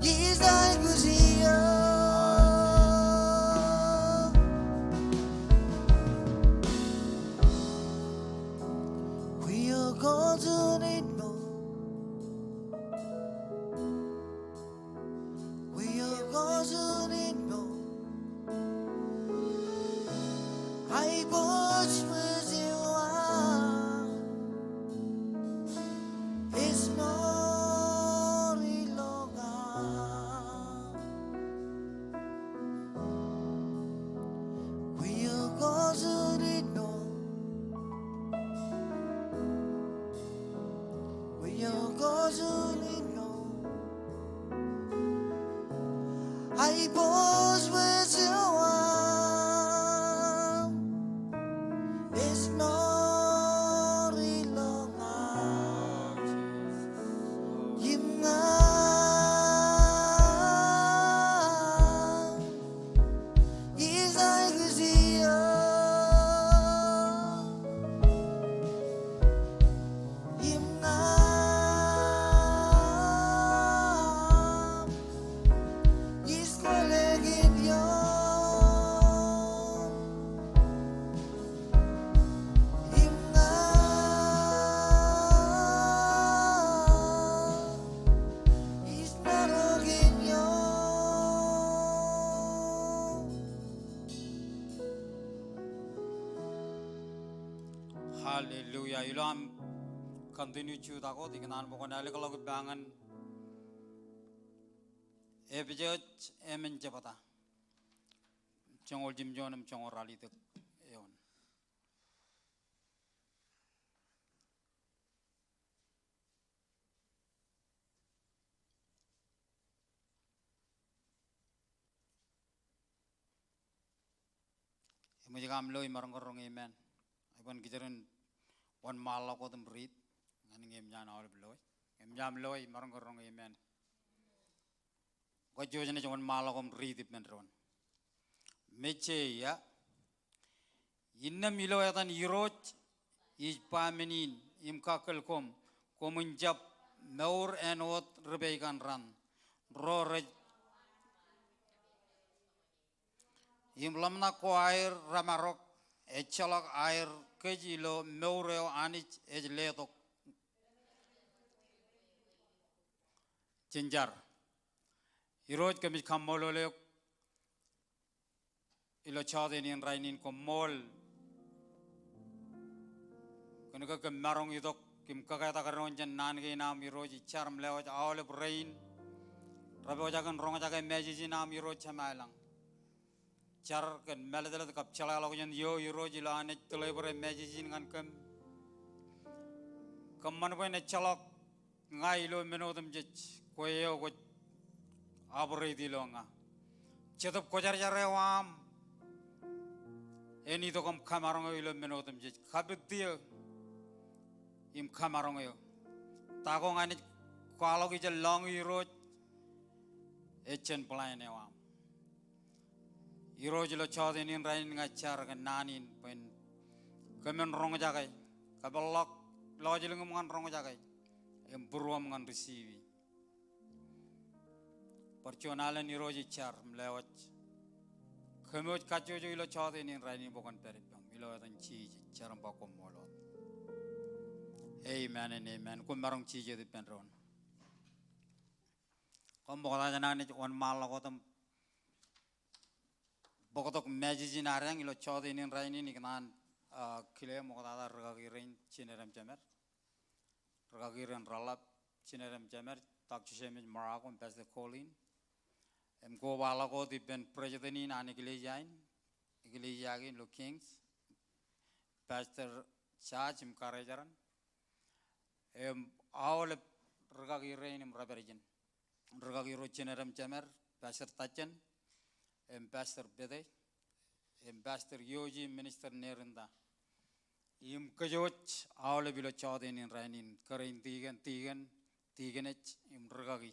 Ij aikuj eō. Kwe eo kōjān ilo. Kwe eo kōjān ilo. Aiboojoj eo aṃ. Esnor ilo ña. Kwe eo kōjān ilo. Kwe eo kōjān ilo. Aiboojoj eo aṃ. Esnor ilo ña. Im ña. Ij aikuj eō. Im ña. Ij kwōle kōm eō. Im ña. Ij maro kōm eō. Hallelujah. Ilo aṃ continue jutak wōt, ikōṇaan bwe kwōn ālikḷọk ippa ñan Epesōs emān jebta. Joñoul jimjuon im joñoul ralitōk eoon. Eṃōj ke aṃ loe imaroñ ke roñ amen? Eban kōjro en wōnṃaanḷọk wōt im riit ñan ñe eṃōj an aolep loe. Eṃōj aṃ loe imaroñ ke roñ amen? Kōj jejjo naaj wōnṃaanḷọk im riiti ippān doon. Mejje ia. Innām ilo etan Irooj ij ba men in im kakkōl koṃ, koṃwin jab mour āinwōt ripeikan ran. Ro rej im ḷōmṇak ko aer remarok, ejjeḷọk aer kōj ilo mour eo Anij ej letok. Jen jar. Irooj, kōmij kaṃṃoolol eok ilo jọteen in rainin, koṃṃool kōn ke kōm maroñ itok im kōketak doon jān naan kein aṃ Irooj. Ij jar im lewōj aolep rein rej pojak in roñjake message in aṃ Irooj Jemām ilañ. Jar kōn mālōtlōt kab jeḷāḷọkjeṇ eo Irooj ilo an naaj deliver e message in ñan kōm. Kōṃṃan bwe en ejjeḷọk ña ilo men otemjej, kwe eo kwōj operate ilo ña. Jetōb Kwōjarjar eo aṃ en itok im kamaroñ eō ilo men otemjej. Kapit eō im kamaroñ eō. Ta ko ña naaj kwaḷọk ijellọñi Irooj, ej jān plan eo aṃ. Irooj, ilo jọteen in rainin ña ij jar kōn naan in bwe en kōmin roñjake, kab ḷọk lọjilñūṃ ñan roñjake im būruōm ñan receive e. Bar juon alen Irooj ij jar im lewōj kōm wōj kajjojo ilo jọteen in rainin bwe kwōn pād ippām. Ilo etan Jisōs ij jar im ba koṃṃool wōt. Amen and amen. Koṃ maroñ jijet ippān doon. Koṃ ṃokta jān an naaj wōnṃaanḷọk wōt im bōktok message in adeañ ilo jọteen in rainin, ikōṇaan, ah, kile ṃoktata rikaki rein jined im jemed. Rikaki rein reḷap, jined im jemed, Doctor James Morocco im Pastor Colleen. Im kobaḷọk wōt ippān president in an eklejia in, eklejia kein ilo Kings, Pastor Judge im Karijeran. Im aolep rikaki rein im rej pād ijin. Rikaki ro jined im jemed, Pastor Tajen, im Pastor Pete, im Pastor Yoji, Minister Nerinta. Im kōjwōj aolep ilo jọteen in rainin, kōrā in tikōn, tikōn, tikōnej, im rikaki.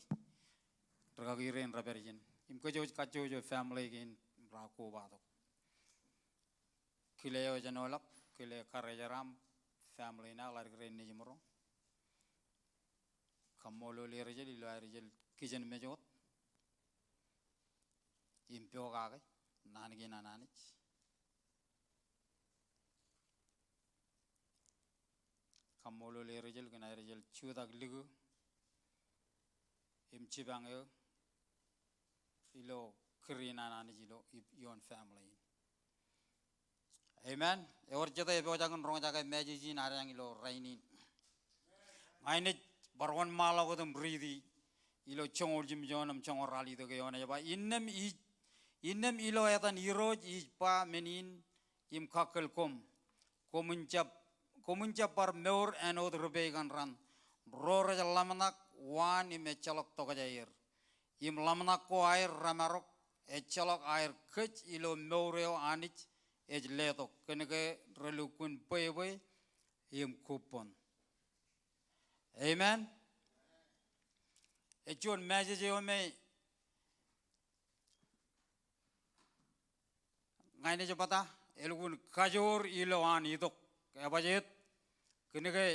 Rikaki rein rej pād ijin. Im kōjwōj kajjojo family kein im raar kobatok. Kile eo ejenoḷọk, kile Karijeran, family ṇe, ḷadik rein nejimro. Kaṃṃoolol Rijel ilo aer ijel kijenmej wōt im pokake naan kein an Anij. Kaṃṃoolol Rijel kōn aer ijel jutak likū im jipañ eō ilo kūr in an Anij ilo i-, ioon family in. Amen. Ewōr jete epojak in roñjake message in adeañ ilo rainin? Ña inaaj bar wōnṃaanḷọk wōt im riiti ilo joñoul jimjuon im joñoul ralitōk eoon ej ba, innām ij, innām ilo etan Irooj ij ba men in im kakkōl koṃ, koṃwin jab, koṃwin jab bar mour āinwōt ripeikan ran. Ro rej ḷōmṇak waan im ejjeḷọk tokjāer. Im ḷōmṇak ko aer remarok, ejjeḷọk aer kōj ilo mour eo Anij ej letok, kōn ke relukkuun bwebwe im kubbon. Amen. Ej juon message eo me ña inaaj bōktok, elukkuun kajoor ilo an itok. Ebajjeet, kōn ke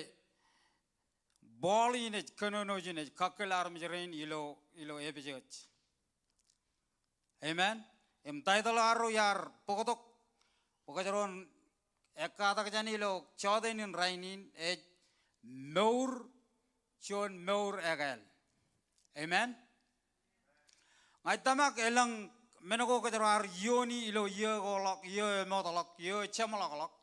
Paul in ej kōnono ijin, ej kakkōl armej rein ilo, ilo Epesōs. Amen. Im title arro iar bōktok, bwe kōjro en ekkatak jān ilo jọteen in rainin ej Mour Juon Mour Ekāāl. Amen. Ña ij tōmak elōñ men ko kōjro ar iiooni ilo iiō ko ḷọk, iiō emootḷọk, iiō jeṃḷọkḷọk.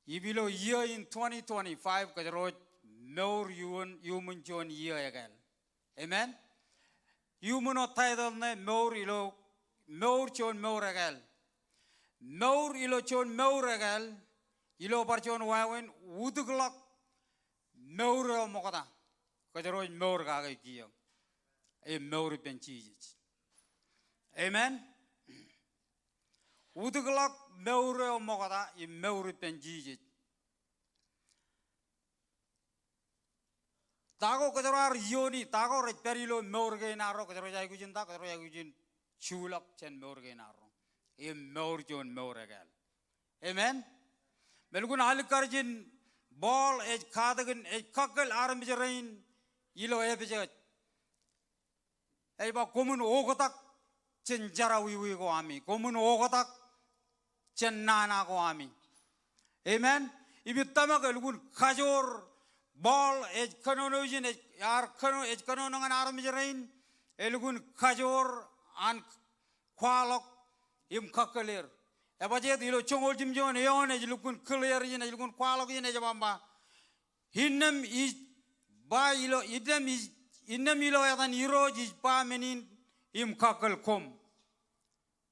Im ilo iiō in twenty twenty-five kōjro ej mour iuṃwin, iuṃwin juon iiō ekāāl. Amen. Iuṃwin wōt title ṇe mour ilo, mour juon mour ekāāl. Mour ilo juon mour ekāāl, ilo bar juon wāween, utūkḷọk mour eo ṃokta kōjro ej mour kake kiiō. Im mour ippān Jisōs. Amen. Utūkḷọk mour eo ṃokta im mour ippān Jisōs. Ta ko kōjro ar iiooni, ta ko rej pād ilo mour kein arro, kōjro ej aikuj in ta, kōjro ej aikuj in juḷọk jān mour kein arro. Im mour juon mour ekāāl. Amen. Im elukkuun alikkar ijin Paul ej katakin, ej kakkōl armej rein ilo Epesōs. Ej ba koṃwin oktak jān jerọwiwi ko ami. Koṃwin oktak jān nana ko ami. Amen. Im ij tōmak elukkuun kajoor Paul ej kōnono ijin, ej, ear kōno-, ej kōnono ñan armej rein, elukkuun kajoor an kwaḷọk im kakkōl er. Ebajjeet ilo joñoul jimjuon eoon ej lukkuun clear ijin, ej lukkuun kwaḷọk ijin, ej ba, ba, Innām ij ba ilo, innām ij, innām ilo etan Irooj ij ba men in im kakkōl koṃ.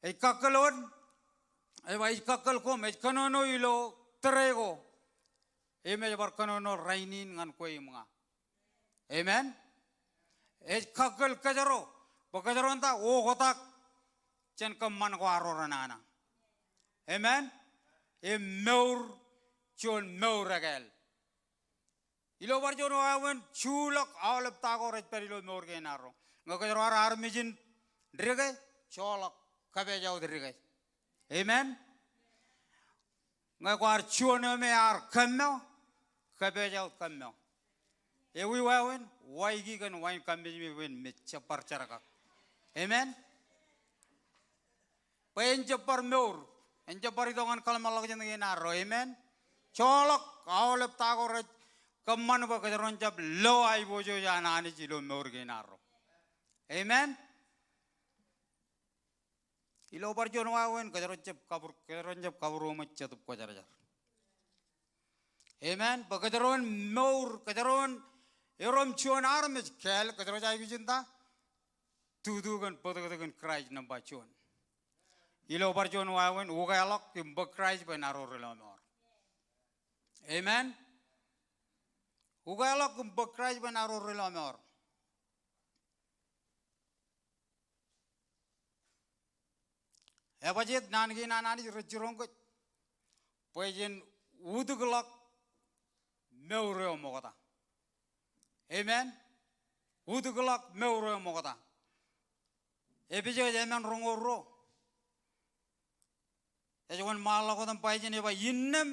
Ej kakkōl wōn, ej ba ij kakkōl koṃ, ej kōnono ilo tōre ko. Im ej bar kōnono rainin ñan kwe im ña. Amen. Ej kakkōl kōjro, bwe kōjro en ta oktak jān kōṃṃan ko arro renana. Amen. Im mour, juon mour ekāāl. Ilo bar juon wāween, juḷọk aolep ta ko rej pād ilo mour kein arro. Ñe kōjro ar armej in dike, joḷọk, kōpoojaut dike. Amen. Ñe kwaar juon eo me ear kōmmọ, kōpoojaut kōmmọ. Ewi wāween, waiki kōn wain kammejmej bwe en mej, jab bar jerkak. Amen. Bwe en jab bar mour, en jab bar itok ñan kōḷmānḷọkjeṇ kein arro. Amen. Joḷọk aolep ta ko rej kōṃṃan bwe kōjro en jab lo aiboojoj an Anij ilo mour kein arro. Amen. Ilo bar juon wāween, kōjro jab kabūr, kōjro jab kabūroṃōj Jetōb Kwōjarjar. Amen. Bwe kōjro en mour, kōjro en erom juon armej kāāl, kōjro ej aikuj in ta, tutu kōn bōtōktōkin Kraist nōṃba juon. Ilo bar juon wāween, ukeḷọk im bōk Kraist bwe en arro ri lọmọọr. Amen. Ukeḷọk im bōk Kraist bwe en arro ri lọmọọr. Ebajjeet naan kein an Anij rej jiroñ kōj bwe jen utōkḷọk mour eo ṃokta. Amen. Utōkḷọk mour eo ṃokta. Epesōs emān roñoul ruo. Ej wōnṃaanḷọk wōt im ba ijin, ej ba, innām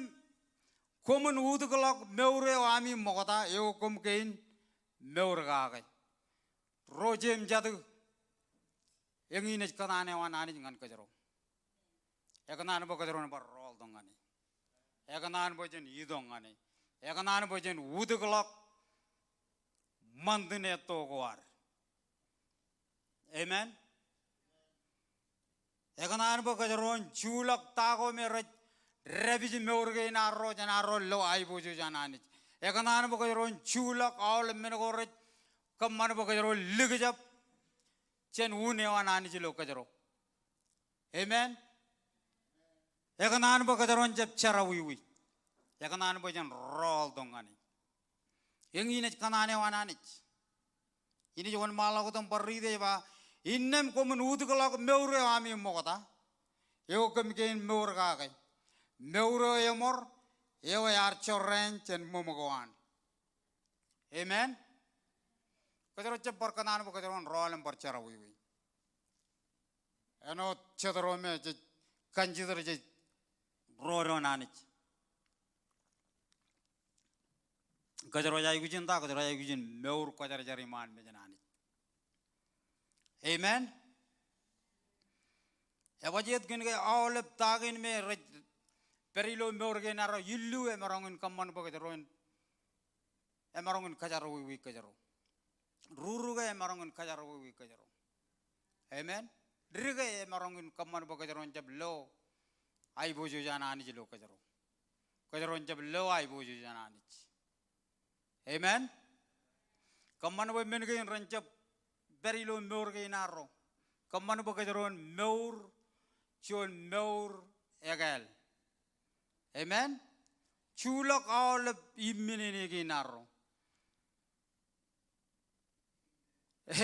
koṃwin utōkḷọk mour eo ami ṃokta, eo koṃ kein mour kake. Ro jeiū im jatū, eñin ej kōtaan eo an Anij ñan kōjro. Ekōṇaan bwe kōjro en bar rọọltok ñan e. Ekōṇaan bwe jen itok ñan e. Ekōṇaan bwe jen utōkḷọk ṃantin etto ko ad. Amen. Ekōṇaan bwe kōjro en juḷọk ta ko me rej dāpij mour kein arro jān arro lo aiboojoj an Anij. Ekōṇaan bwe kōjro en juḷọk aolep men ko rej kōṃṃan bwe kōjro likjab jān un eo an Anij ilo kōjro. Amen. Ekōṇaan bwe kōjro en jab jerọwiwi. Ekōṇaan bwe jen rọọltok ñan e. Eñin ej kōṇaan eo an Anij. Inaaj wōnṃaanḷọk wōt im bar riiti, ej ba, innām koṃwin utōkḷọk mour eo ami ṃokta, eo koṃ kein mour kake. Mour eo eṃor, eo ear jorrāān jān ṃōṃ ko an. Amen. Kōjro jab bar kōṇaan bwe kōjro en rọọl im bar jerọwiwi. Āinwōt jet ro me jej consider jej ro doon Anij. Kōjro ej aikuj in ta, kōjro ej aikuj in mour kwōjarjar iṃaan mejān Anij. Amen. Ebajjeet kōn ke aolep ta kein me rej pād ilo mour kein arro, illu emaroñ in kōṃṃan bwe kōjro en, emaroñ in kajarwiwi kōjro. Ruru ke emaroñ in kajarwiwi kōjro. Amen. Dike emaroñ in kōṃṃan bwe kōjro en jab lo aiboojoj an Anij ilo kōjro. Kōjro en jab lo aiboojoj an Anij. Amen. Kōṃṃan bwe men kein ren jab pād ilo mour kein arro. Kōṃṃan bwe kōjro en mour juon mour ekāāl. Amen. Juḷọk aolep iṃminene kein arro.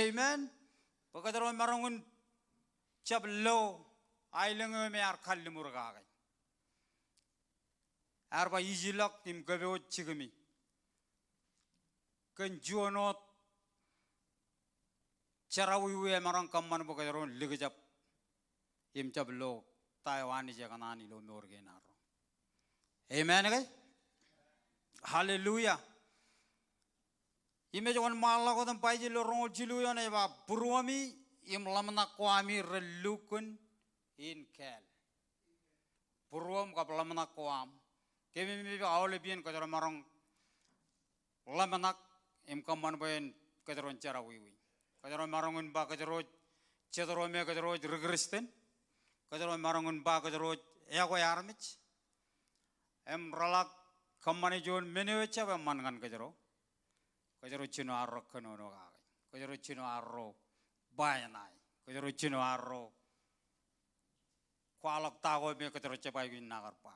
Amen. Bwe kōjro maroñ in jab lo aelōñ eo me ear kalliṃur kake. Ear ba ijilọk im kōpooj jikimi. kōn juon wōt jerọwiwi emaroñ kōṃṃan bwe kōjro en likjab im jab lo ta eo Anij ekōṇaan ilo mour kein arro. Amen ke? Hallelujah. Im ej wōnṃaanḷọk wōt im ba ijin ilo roñoul jilu eoon ej ba būruemi im ḷōmṇak ko ami ren lukkuun in kāāl. Būruōṃ kab ḷōmṇak ko aṃ. Kōmij aolep iien kōjro maroñ ḷōmṇak im kōṃṃan bwe en kōjro en jerọwiwi. Kōjro maroñ in ba kōjro ej jet ro me kōjro ej ri Kristian. Kōjro maroñ in ba kōjro ej iọkwe armej. Im reḷak kōṃṃane juon men eo ejjab eṃṃan ñan kōjro. Kōjro jino arro kōnono kake. Kōjro jino arro ba eṇ ae. Kōjro jino arro kwaḷọk ta ko me kōjro jab aikuj in naaj kar ba.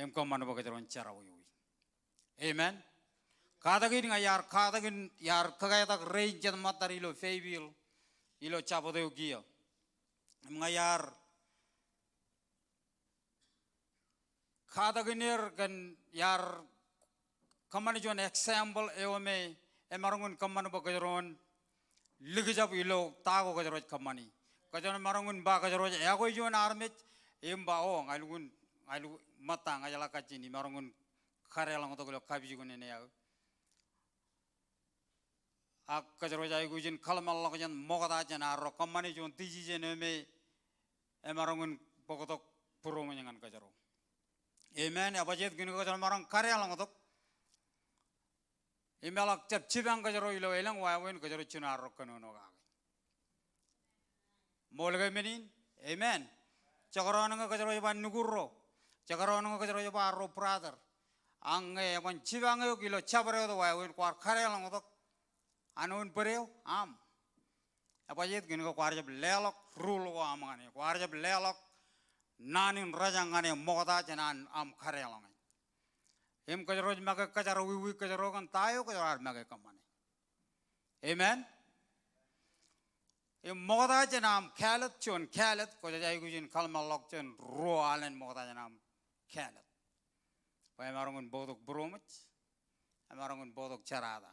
Im kōṃṃan bwe kōjro en jerọwiwi. Amen. Katakin ña iar katakin iar kōketak rein jet ṃōttad ilo Fayetteville ilo Jabōt eo kiiō. Im ña iar katakin er kōn iar kōṃṃane juon example eo me emaroñ in kōṃṃan bwe kōjro en likjab ilo ta ko kōjro ej kōṃṃani. Kōjro maroñ in ba kōjro ej iọkwe juon armej im ba o ña lukkuun, ña lukkuun ṃōtta ña jeḷā kajjien imaroñ in kadeḷọñtok ilo kapijuknen eo. Ak kōjro ej aikuj in kōḷmānḷọkjeṇ ṃokta jān arro kōṃṃane juon decision eo me emaroñ in bōktok būroṃōj ñan kōjro. Amen. Ebajjeet kōn ke kōjro maroñ kadeḷọñtok im eḷak jab jipañ kōjro ilo elōñ wāween kōjro jino arro kōnono kake. Ṃool ke men in? Amen. Jekdọọn ñe kōjro ej ba nukurro. Jekdọọn ñe kōjro ej ba arro brother. Ak ñe eban jipañ eok ilo jabdewōt wāween kwaar kadeḷọñtok. Āinwōt bōd eo aṃ. Ebajjeet kōn ke kwaar jab leḷọk rule ko aṃ ñan e. Kwaar jab leḷọk naan in rōjañ ñan e ṃokta jān an aṃ kadeḷọñe. Im kōjro ej make kōjerọwiwi kōjro kōn ta eo kōjro ar make kōṃṃane. Amen. Im ṃokta jān aṃ kāālōt, juon kāālōt, kwōj aikuj in kōḷmānḷọkjeṇ ruo alen ṃokta jān aṃ kāālōt. Bwe emaroñ in bōktok būroṃōj, emaroñ in bōktok jerata.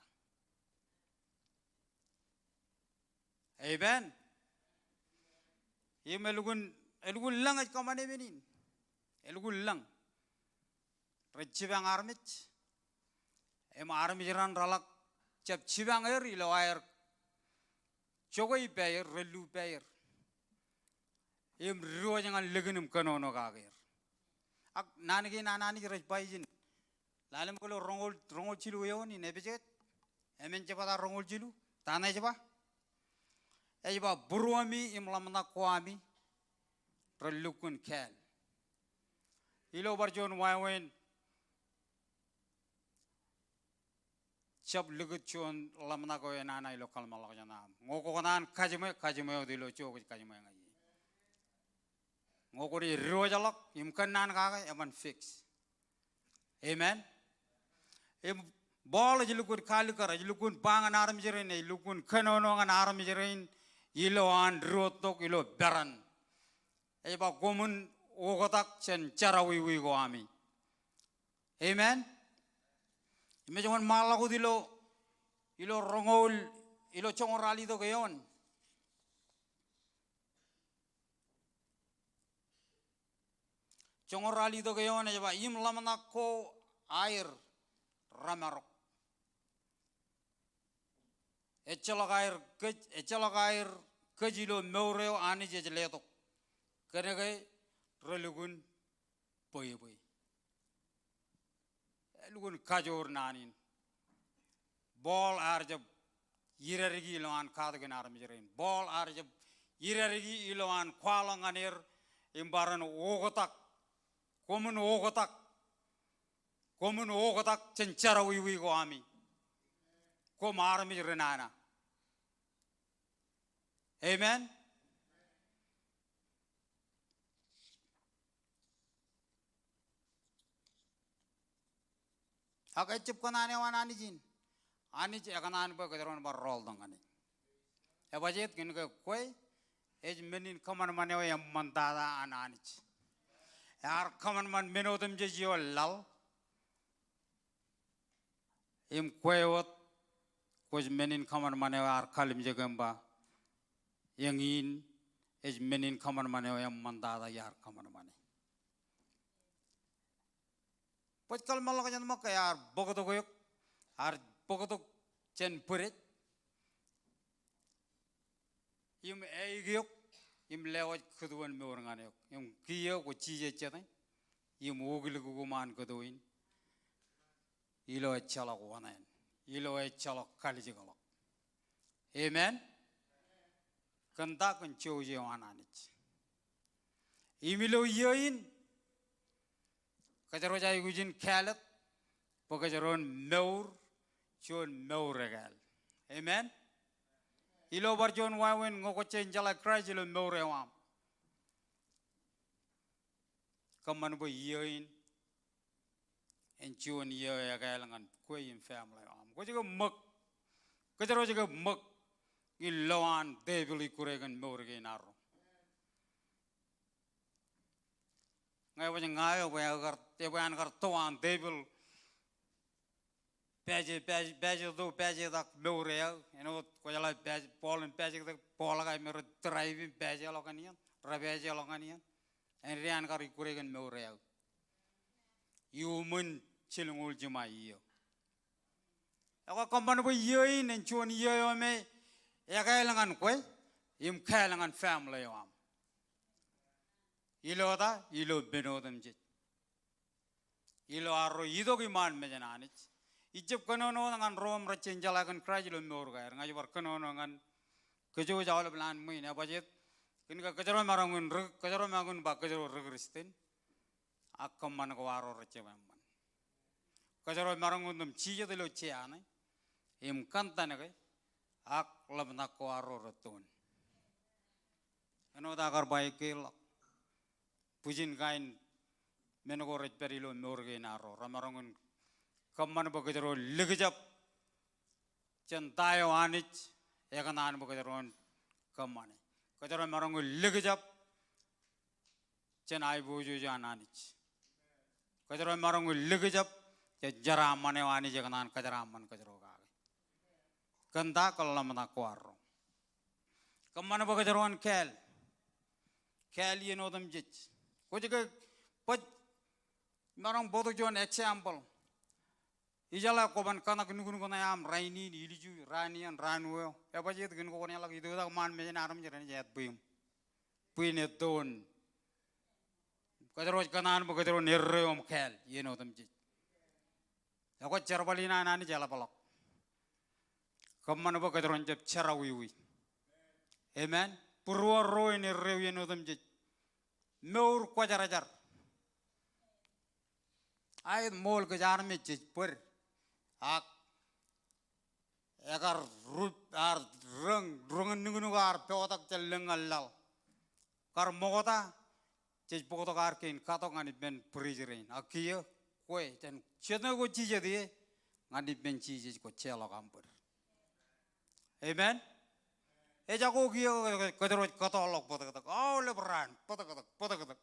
Amen. Im elukkuun, elukkuun lōñ ej kōṃṃane men in. Elukkuun lōñ. Rej jipañ armej. Im armej raṇ reḷak jab jipañ er ilo aer jokwe ippāer, rellu ippāer. Im diwōj ñan likin im kōnono kake er. Ak naan kein an Anij rej ba ijin. Lale ṃōk ilo roñoul, roñoul jilu eoon in Epesōs. Emān jebta roñoul jilu. Ta ṇe ej ba? Ej ba būruemi im ḷōmṇak ko ami ren lukkuun kāāl. Ilo bar juon wāween jab likūt juon ḷōmṇak eo enana ilo kōḷmānḷọkjeṇ aṃ. Ñe kwō kōṇaan kajiṃwe, kajiṃwe wōt ilo ijo kwōj kajiṃwe ñan e. Ñe kwōnaaj diwōjḷọk im kōnnaan kake eban fix. Amen. Im Paul ej lukkuun kalikkar, ej lukkuun ba ñan armej rein, ej lukkuun kōnono ñan armej rein ilo an diwōjtok ilo peran. Ej ba koṃwin oktak jān jerọwiwi ko ami. Amen. Im ej wōnṃaanḷọk wōt ilo, ilo roñoul, ilo joñoul ralitōk eoon. Joñoul ralitōk eoon ej ba im ḷōmṇak ko aer remarok. Ejjeḷọk aer kōj, ejjeḷọk aer kōj ilo mour eo Anij ej letok. Kōnke relukkuun bwebwe. Elukkuun kajoor naan in. Paul ear jab idadiki ilowaan katakin armej rein. Paul ear jab idadiki ilowaan kwaḷọk ñan er im ba ren oktak. Koṃwin oktak. Koṃwin oktak jān jerọwiwi ko ami. Koṃ armej ri nana. Amen. Ak ejjab kōṇaan eo an Anij in. Anij ekōṇaan bwe kōjro en bar rọọltok ñan e. Ebajjeet kōn ke kwe ej men in kōṃanṃan eo eṃṃantata an Anij. Ear kōṃanṃan men otemjej ioon laḷ. Im kwe wōt, kwōj men in kōṃanṃan eo ear kallimjeke im ba, eñin ej men in kōṃanṃan eo eṃṃantata iar kōṃanṃane. Bōk kōḷmānḷọkjeṇ ṃōk ke ear bōktok eok, ear bōktok jān bwidej im eaik eok im lewōj kūtuon mour ñan eok. Im kiiō kwō jijet jete im uklik koṃ an kōto in. Ilo ejjeḷọk oṇāān, ilo ejjeḷọk kalijekḷọk. Amen. Kōn ta? Kōn jouj eo an Anij. Im ilo iiō in, kōjro ej aikuj in kāālōt bwe kōjro en mour juon mour ekāāl. Amen. Ilo bar juon wāween ñe kwōj jañin jeḷā Kraist ilo mour eo aṃ, kōṃṃan bwe iiō in en juon iiō ekāāl ñan kwe im family eo aṃ. Kwōj ke ṃōk, kōjro ej ke ṃōk in lo an devil ikkure kōn mour kein arro. Ñe ebaj ña eo, ebwe an kar, ebwe an kar to an devil paje, paje, pajeto, pajetak mour eo aō. Āinwōt kwōjeḷā paje, ball in pajetak, ball ko rej drive in pajeḷọk ñan iien, repajeḷọk ñan iien. Āindein an kar ikkure kōn mour eo aō. Iuṃwin jilñuul jiṃa iiō. Ekwe kōṃṃan bwe iiō in en juon iiō eo me ekāāl ñan kwe im kāāl ñan family eo aṃ. Ilo ta? Ilo men otemjej. Ilo arro itok iṃaan mejān Anij. Ij jab kōnono ñan ro im rej jañin jeḷā kōn Kraist ilo mour ko aer. Ña ij bar kōnono ñan kōjwōj aolep ḷaan ṃwiin, ebajjeet. Kōn ke kōjro maroñ in ri-, kōjro maroñ in ba kōjro ri-Kristian. Ak kōṃṃan ko arro rej jab eṃṃan. Kōjro maroñ in otem jijet ilo jea ṇe im kōntan ke, ak ḷōmṇak ko arro rej tōn. Āinwōt aō kar ba ekkein ḷọk, bwijin kain men ko rej pād ilo mour kein arro, remaroñ in kōṃṃan bwe kōjro likjab jān ta eo Anij ekōṇaan bwe kōjro en kōṃṃane. Kōjro maroñ in likjab jān aiboojoj an Anij. Kōjro maroñ in likjab jān jeraaṃṃan eo Anij ekōṇaan kōjeraaṃṃan kōjro kake. Kōn ta? Kōn ḷōmṇak ko arro. Kōṃṃan bwe kōjro en kāāl. Kāāl iien otemjej. Kwōj ke, baj, maroñ bōktok juon example. Ijeḷā kwōban kōṇak nuknuk ṇe aṃ rainin, ilju, raan iien, raan eo. Ebajjeet kōn ke kwōnaaj ḷak itoitak ṃaan mejān armej renaaj aet bwiiṃ. Bwe en ettoon. Kōjro ej kōṇaan bwe kōjro en erreo im kāāl iien otemjej. Ekwe jerbal in an Anij eḷapḷọk. Kōṃṃan bwe kōjro en jab jerọwiwi. Amen. Būruō ro en erreo iien otemjej. Mour kwōjarjar. Aet ṃool kōj armej jej bōd. Ak ekar ru-, ar roñ, roñin nuknuk ear potak jān lōñ ñan laḷ. Kar ṃokta, jej bōktok ad kein katok ñan ippān bwidej rein. Ak kiiō, kwe, jān jete ko jijet ie, ñan ippān Jisōs kwōjeḷọk aṃ bōd. Amen. Ejako kiiō kōjro ej kōtọọrḷọk bōtōktōk. Aolep raan, bōtōktōk, bōtōktōk.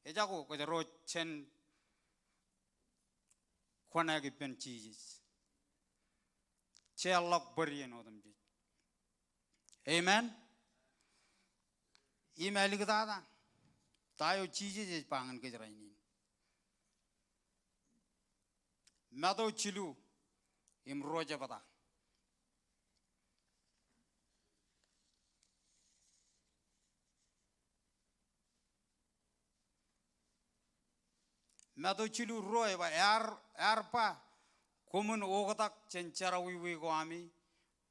Ejako kōjro jen kōṇaan ippān Jisōs. Jeorḷọk bōd iien otemjej. Amen. Im āliktata, ta eo Jisōs ej ba ñan kōj rainin? Matu jilu im ruo jebta. Matu jilu ruo ej ba, ear, ear ba, koṃwin oktak jān jerọwiwi ko ami,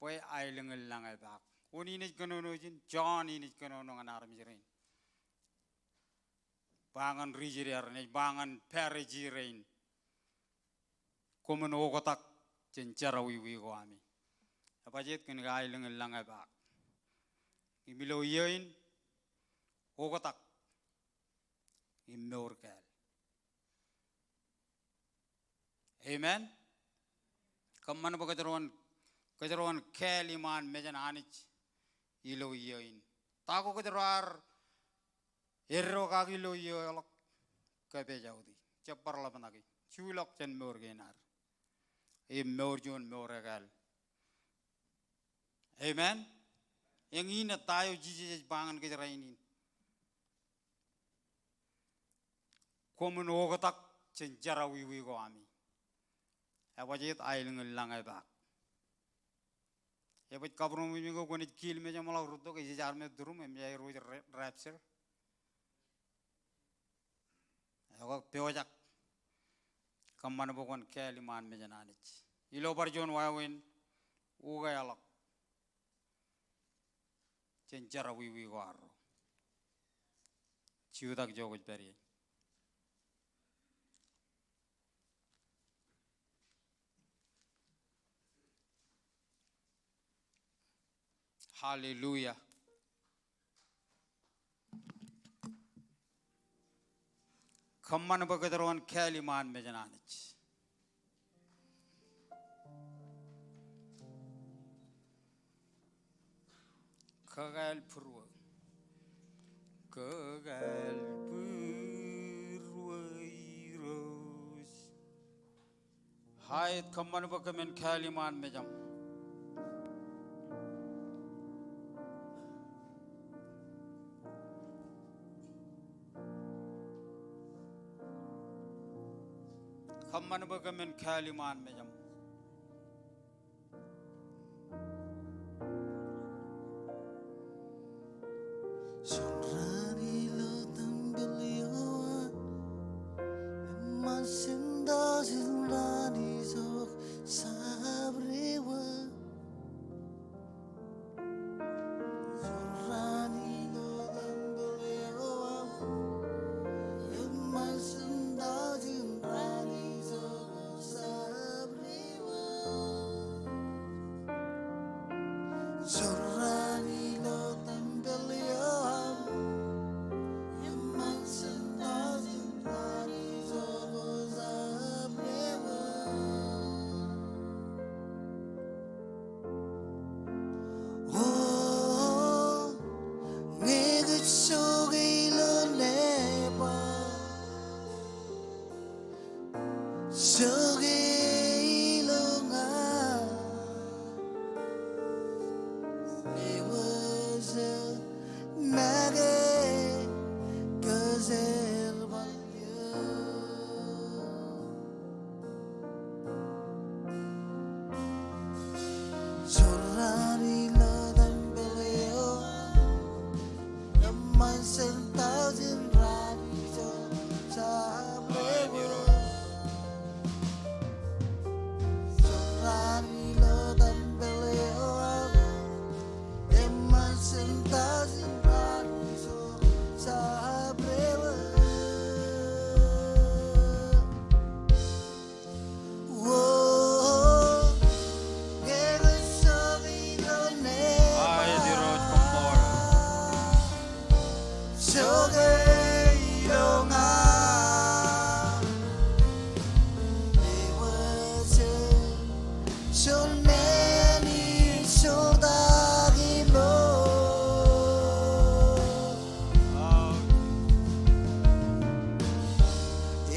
bwe aelōñ in lañ epaak. Wōn in ej kōnono ijin? Jon in ej kōnono ñan armej rein. Ba ñan ri-Israel rein, ej ba ñan Parisi rein. Koṃwin oktak jān jerọwiwi ko ami. Ebajjeet? Kōn ke aelōñ in lañ epaak. Im ilo iiō in, oktak im mour kāāl. Amen. Kōṃṃan bwe kōjro en, kōjro en kāāl iṃaan mejān Anij ilo iiō in. Ta ko kōjro ar eddo kaki ilo iiō eo ḷọk? Kōpooje aō ti. Jab bar ḷōmṇaki. Juḷọk jān mour kein ad. im mour juon mour ekāāl. Amen. Eñin ej ta eo Jisōs ej ba ñan kōj rainin. Koṃwin oktak jān jerọwiwi ko ami. Ebajjeet aelōñ in lañ epaak. Ebaj kabūroṃōj ko kwōnaaj kiil mejaṃḷọk rūtto ke ij armej turuṃ im ij ruj re-, rapture. Ekwe pojak. Kōṃṃan bwe kwōn kāāl iṃaan mejān Anij. Ilo bar juon wāween ukeḷọk jān jerọwiwi ko arro. Jutak ijo kwōj pād ie. Hallelujah. Kōṃṃan bwe kōjro en kāāl iṃaan mejān Anij. Kakāāl būruō. Kakāāl būruō Irooj. Aet, kōṃṃan bwe kōmin kāāl iṃaan mejaṃ. Kōṃṃan bwe kōmin kāāl iṃaan mejaṃ. Juon raan ilo tempel eo aṃ, eṃṃan jān tọujin raan ijoko jabdewōt. Juon raan ilo tempel eo aṃ, eṃṃan jān tọujin raan ijoko jabdewōt. Juon raan ilo tempel eo aṃ, eṃṃan jān tọujin raan ijoko jabdewōt. O, ñe kōj jokwe ilo neebaṃ, jokwe ilo ña, lewōj make kōj jerbal eo. Juon raan ilo tempel eo aṃ, eṃṃan jān tọujin raan ijoko jabdewōt. Juon raan ilo tempel eo aṃ, eṃṃan jān tọujin raan ijoko jabdewōt. O, ñe kōj jokwe ilo neebaṃ, jokwe ilo ña, lewōj juon men in jota ilo.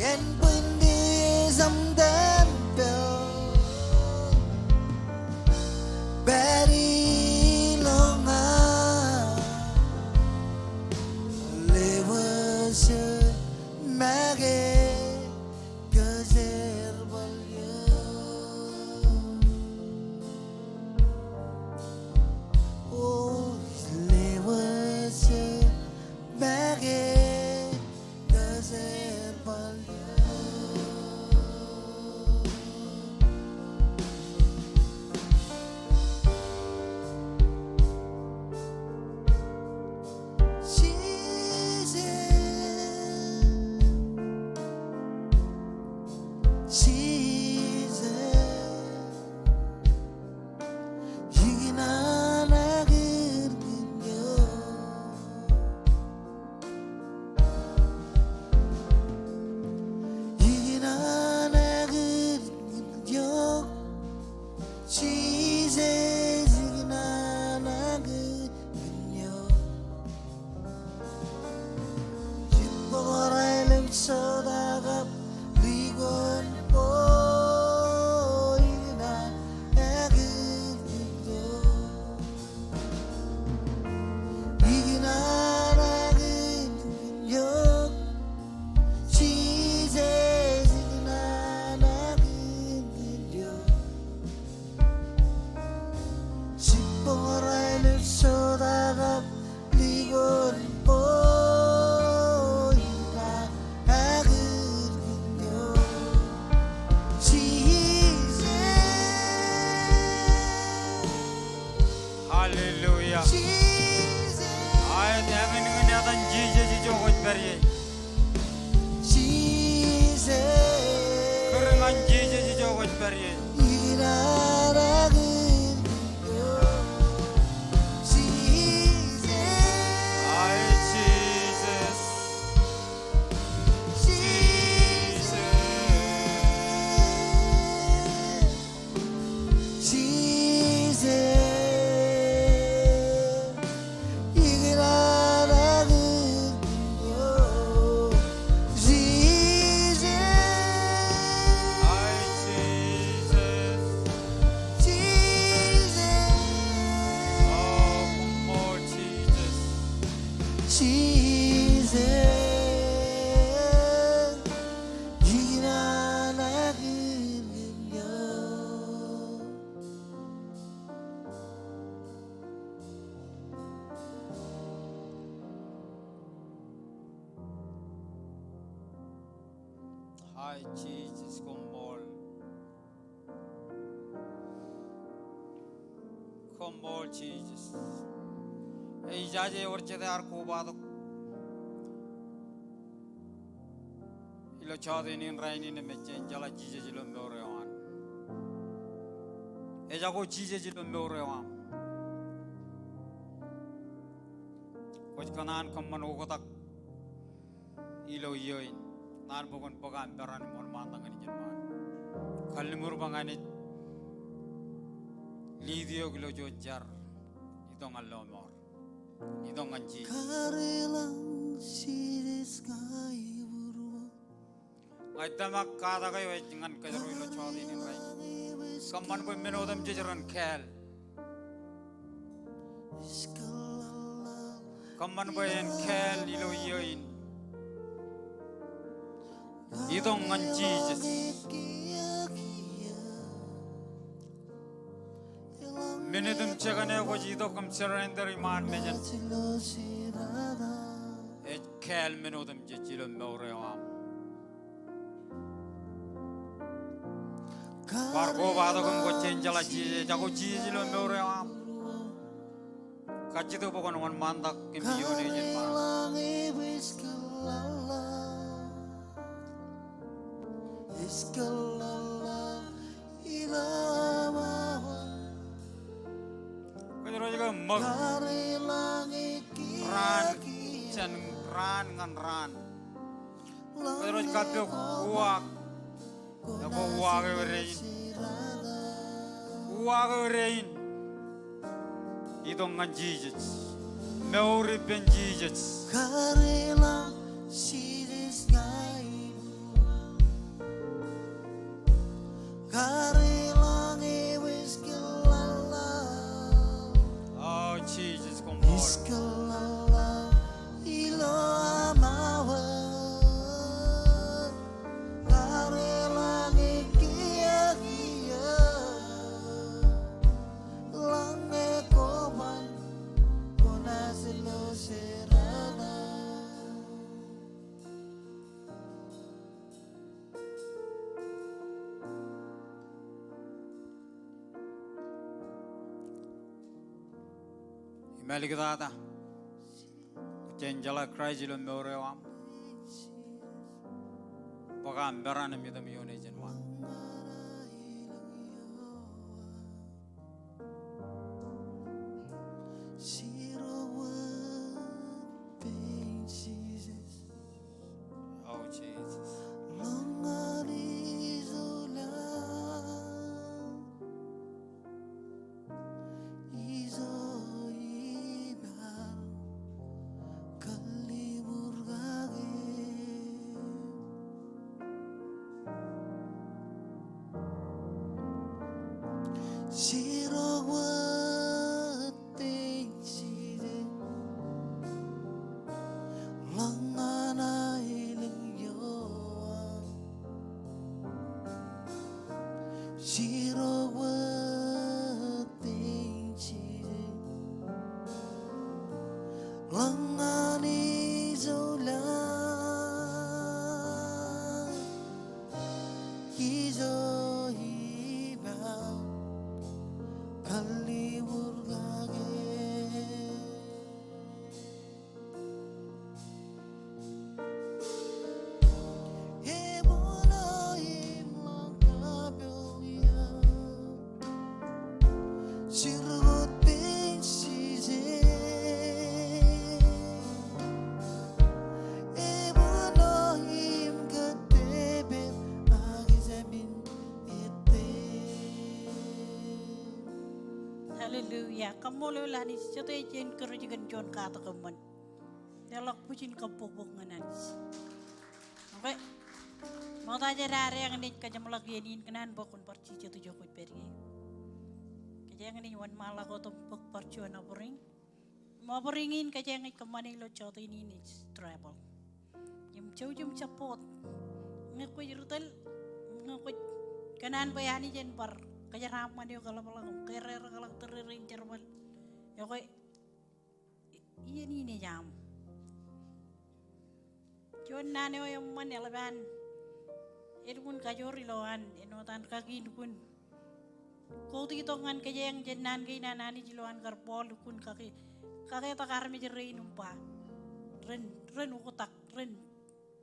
En bwinti ejam tempel, pād ilo ña, lewōj make kōj jerbal eo. O, lewōj make kōj jerbal eo. Jisōs, Jisōs, ikōṇaan ak kūrkūt eok. Ikōṇaan ak kūrkūt eok. Jisōs, ikōṇaan ak kūrkūt eok. Jen bōk ro raelep jota kab likon bok. Ai Jisōs, koṃṃool. Koṃṃool Jisōs. Ej jaje ewōr jet ear kobatok ilo jọteen in rainin im ejjeḷọk Jisōs ilo mour eo an. Ejako Jisōs ilo mour eo aṃ. Kwōj kōṇaan kōṃṃan oktak ilo iiō in. Kōṇaan bwe kwōn bōk aṃ peran im wōnṃaantak ñan ijin ṃaan. Kalliṃur bwe ña ij lead eok ilo juon jar. Itok ñan lọmọọr. Itok ñan Jisōs. Ña ij tōmak katak eo ej ñan kōjro ilo jọteen in rainin. Kōṃṃan bwe men otemjej ren kāāl. Kōṃṃan bwe en kāāl ilo iiō in. Itok ñan Jisōs. Minit im second eo kwōj itok im surrender iṃaan mejān, ej kāāl men otemjej ilo mour eo aṃ. Kwaar kobatok im kwōj jein jeḷā Jisōs, ejako Jisōs ilo mour eo aṃ. Kajjitōk bwe kwōn wōnṃaantak im ioon ijin ṃaan. Kōjro ej ke ṃōk raan jān raan ñan raan. Kōjro ej kappok uwaak. Ekwe uwaak eo rein. Uwaak eo rein. Itok ñan Jisōs. Mour ippān Jisōs. O Jisōs, koṃṃool. Im āliktata, kwōj jein jeḷā Kraist ilo mour eo aṃ. Bōk aṃ peran im itok im ioon ijin ṃaan. O Jisōs. Hallelujah. Kaṃṃoolol Anij, jete ej encourage kōn juon katak eṃṃan. Leḷọk bwijin kabbokbok ñan Anij. Okay. Ṃokta ej ad eñin ej kajeṃḷọk iien in kōṇaan bwe kwōn bar jijet ijo kwōj pād ie. Kōjeañ in ej wōnṃaanḷọk wōt im bōk bar juon offering. Im offering in kōjeañ ej kōṃṃane ilo jọteen in ej travel. Im jouj im support. Ñe kwōj ri tōl, ñe kwōj kōṇaan bwe Anij en bar kōjeraaṃṃan eok eḷapḷọk im kōrrerekḷọk tōre rein jerbal. Ekwe iien in ej aṃ. Juon naan eo eṃṃan eḷap an Elukkuun kajoor ilowaan āinwōt an kakiin kōn quote tok ñan kōjeañ jān naan kein an Anij ilowaan kar Paul, lukkuun kake, kaketak armej rein im ba, ren, ren oktak, ren,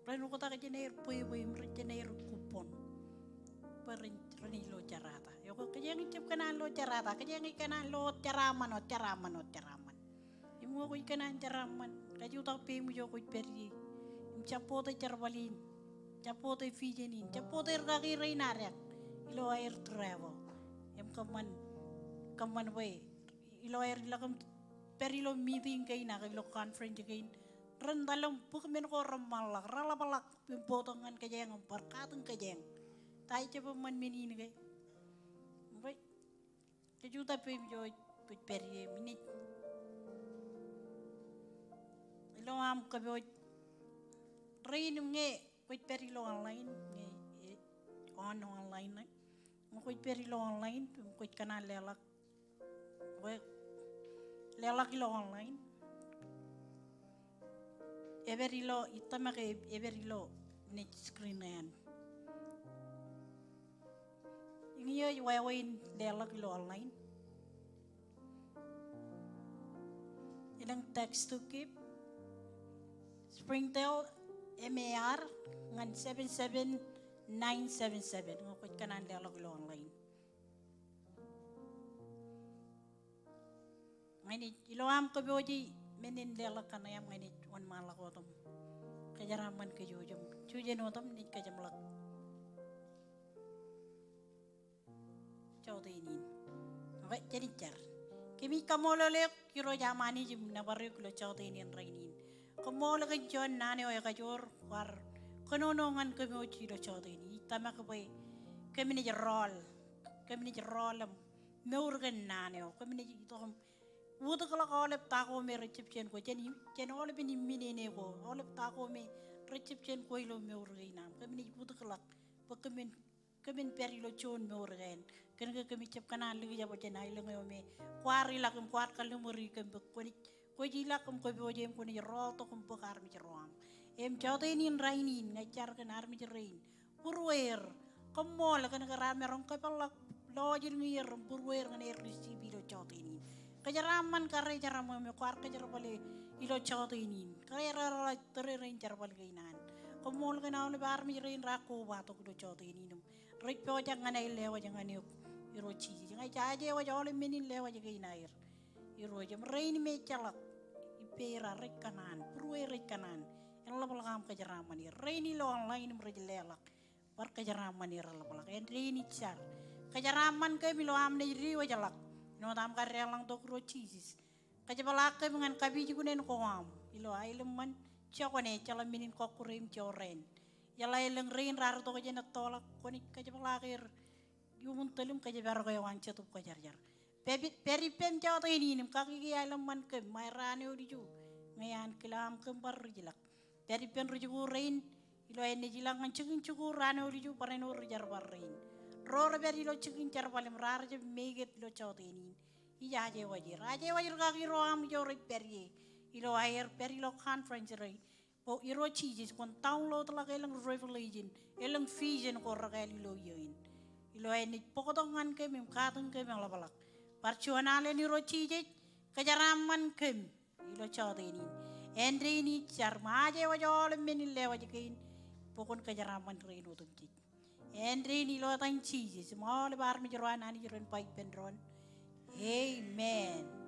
ren oktak jān aer bwebwe im ren jān aer kubbon. Bwe ren, ren ilo jerata. Ekwe kōjeañ ij jab kōṇaan lo jerata, kōjeañ ij kōṇaan lo jeraaṃṃan, wōt jeraaṃṃan, wōt jeraaṃṃan. Im ñe kwōj kōṇaan jeraaṃṃan, kajutak peiṃ ijo kwōj pād ie im jab bōktok jerbal in, jab bōktok vision in, jab bōktok rikaki rein adeak ilo aer travel. Im kōṃṃan, kōṃṃan bwe ilo aer ilọk im pād ilo meeting kein ak ilo conference kein, ren etal im bōk men ko reṃṃanḷọk, reḷapḷọk im bōktok ñan kōjeañ im bar katakin kōjeañ. Ta ejjab eṃṃan men in ke? Bwe Kajutak peiṃ ijo kwōj pād ie im inaaj ilo aṃ kōpooj rein im ñe kwōj pād ilo online, ñe, e, on online, ñe kwōj pād ilo online im kwōj kōṇaan leḷọk, bwe leḷọk ilo online. Ej pād ilo, ij tōmak ke ej pād ilo naaj screen eo an. Eñin eo ej wāween leḷọk ilo online. Elōñ text to give. Springdale, M A R, ñan seven seven nine seven seven. Ñe kwōj kōṇaan leḷọk ilo online. Ña inaaj, ilo aṃ kōpooj men in leḷọk kaṇe aṃ, ña inaaj wōnṃaanḷọk wōt im kōjeraaṃṃan kōj im jujen wōt im naaj kajeṃḷọk jọteen in. Okay, jen jar. Kōmij kaṃṃoolol eok Irooj aṃ Anij im nōbar eok ilo jọteen in rainin. Koṃṃool kōn juon naan eo ekajoor kwaar kōnono ñan kōm ilo jọteen in. Ij tōmak bwe kōm naaj rọọl, kōm naaj rọọl im mour kōn naan eo. Kōm naaj itok im wūtikḷọk aolep ta ko me rej jab jān kwe, jān, jān aolepen imminene ko, aolep ta ko me rej jab jān kwe ilo mour kein aṃ. Kōm naaj wūtikḷọk bwe kōmin, kōmin pād ilo juon mour kein. Kōnke kōmij jab kōṇaan likjab jān aelōñ eo me kwaar ilọk im kwaar kalliṃuri kōm bwe kwōnaaj, kwōj ilọk im kōpooj im kwōnaaj rọọltok im bōk armej ro aṃ. Im jọteen in rainin ña ij jar kōn armej rein, būrueir, koṃṃool kōnke raar maroñ kōpeḷḷọk lọjilñier im būrueir ñan aer receive ilo jọteen in. Kōjeraaṃṃan kōrā jeram eo me kwaar kōjerbale ilo jọteen in. Kōrā reḷḷap tōre rein jerbal kein an. Koṃṃool kōn aolep armej rein raar kobatok ilo jọteen in im rej pojak ñan aer lewōj ñan eok Irooj Jisōs. Ña ij ajewōj aolep men in lewōj kein aer Irooj, im rein me ejjeḷọk ippāer ak rej kōṇaan, būrueir rej kōṇaan, en ḷapḷọk aṃ kōjeraaṃṃan er. Rein ilo online im rej leḷọk, bar kōjeraaṃṃan er ḷapḷọk. Āindein ij jar, kōjeraaṃṃan kōm ilo am naaj diwōjḷọk āinwōt aṃ kar deḷọñtok Irooj Jisōs. Kōjepḷaak kōm ñan kapijuknen ko aṃ ilo aelōñ ṃōn jokwane, ejjeḷọk men in kọkkure im jorrāān. Ijeḷā elōñ rein raar itok jān ettoḷọk, kwōnaaj kōjepḷaak er iuṃwin tōl im kōjparok eo an Jetōb Kwōjarjar. Pād, pād ippem jọteen in im kakkiki aelōñ ṃōn kōm ṃae raan eo ilju ñe an kile aṃ kōm bar rijḷọk. Pād ippān rijikuuḷ rein, ilo aer naaj ilọk ñan jikin jikuuḷ raan eo ilju barāinwōt rijerbal rein. Ro rej pād ilo jikin jerbal im raar jab make it ilo jọteen in, ij ajewōj er. Ajewōj rikaki ro aṃ ijo rej pād ie ilo aer pād ilo conference rein. O Irooj Jisōs, kwōn download ḷọk elōñ revelation, elōñ vision ko rekāāl ilo iiō in, ilo aer naaj bōktok ñan kōm im katakin kōm eḷapḷọk. Bar juon alen Irooj Jisōs, kōjeraaṃṃan kōm ilo jọteen in. Āindein ij jar im ajewōj aolep men in lewōj kein bwe kwōn kōjeraaṃṃan rein otemjej. Āindein ilo etan Jisōs im aolep armej ro an Anij ren ba ippān doon, amen.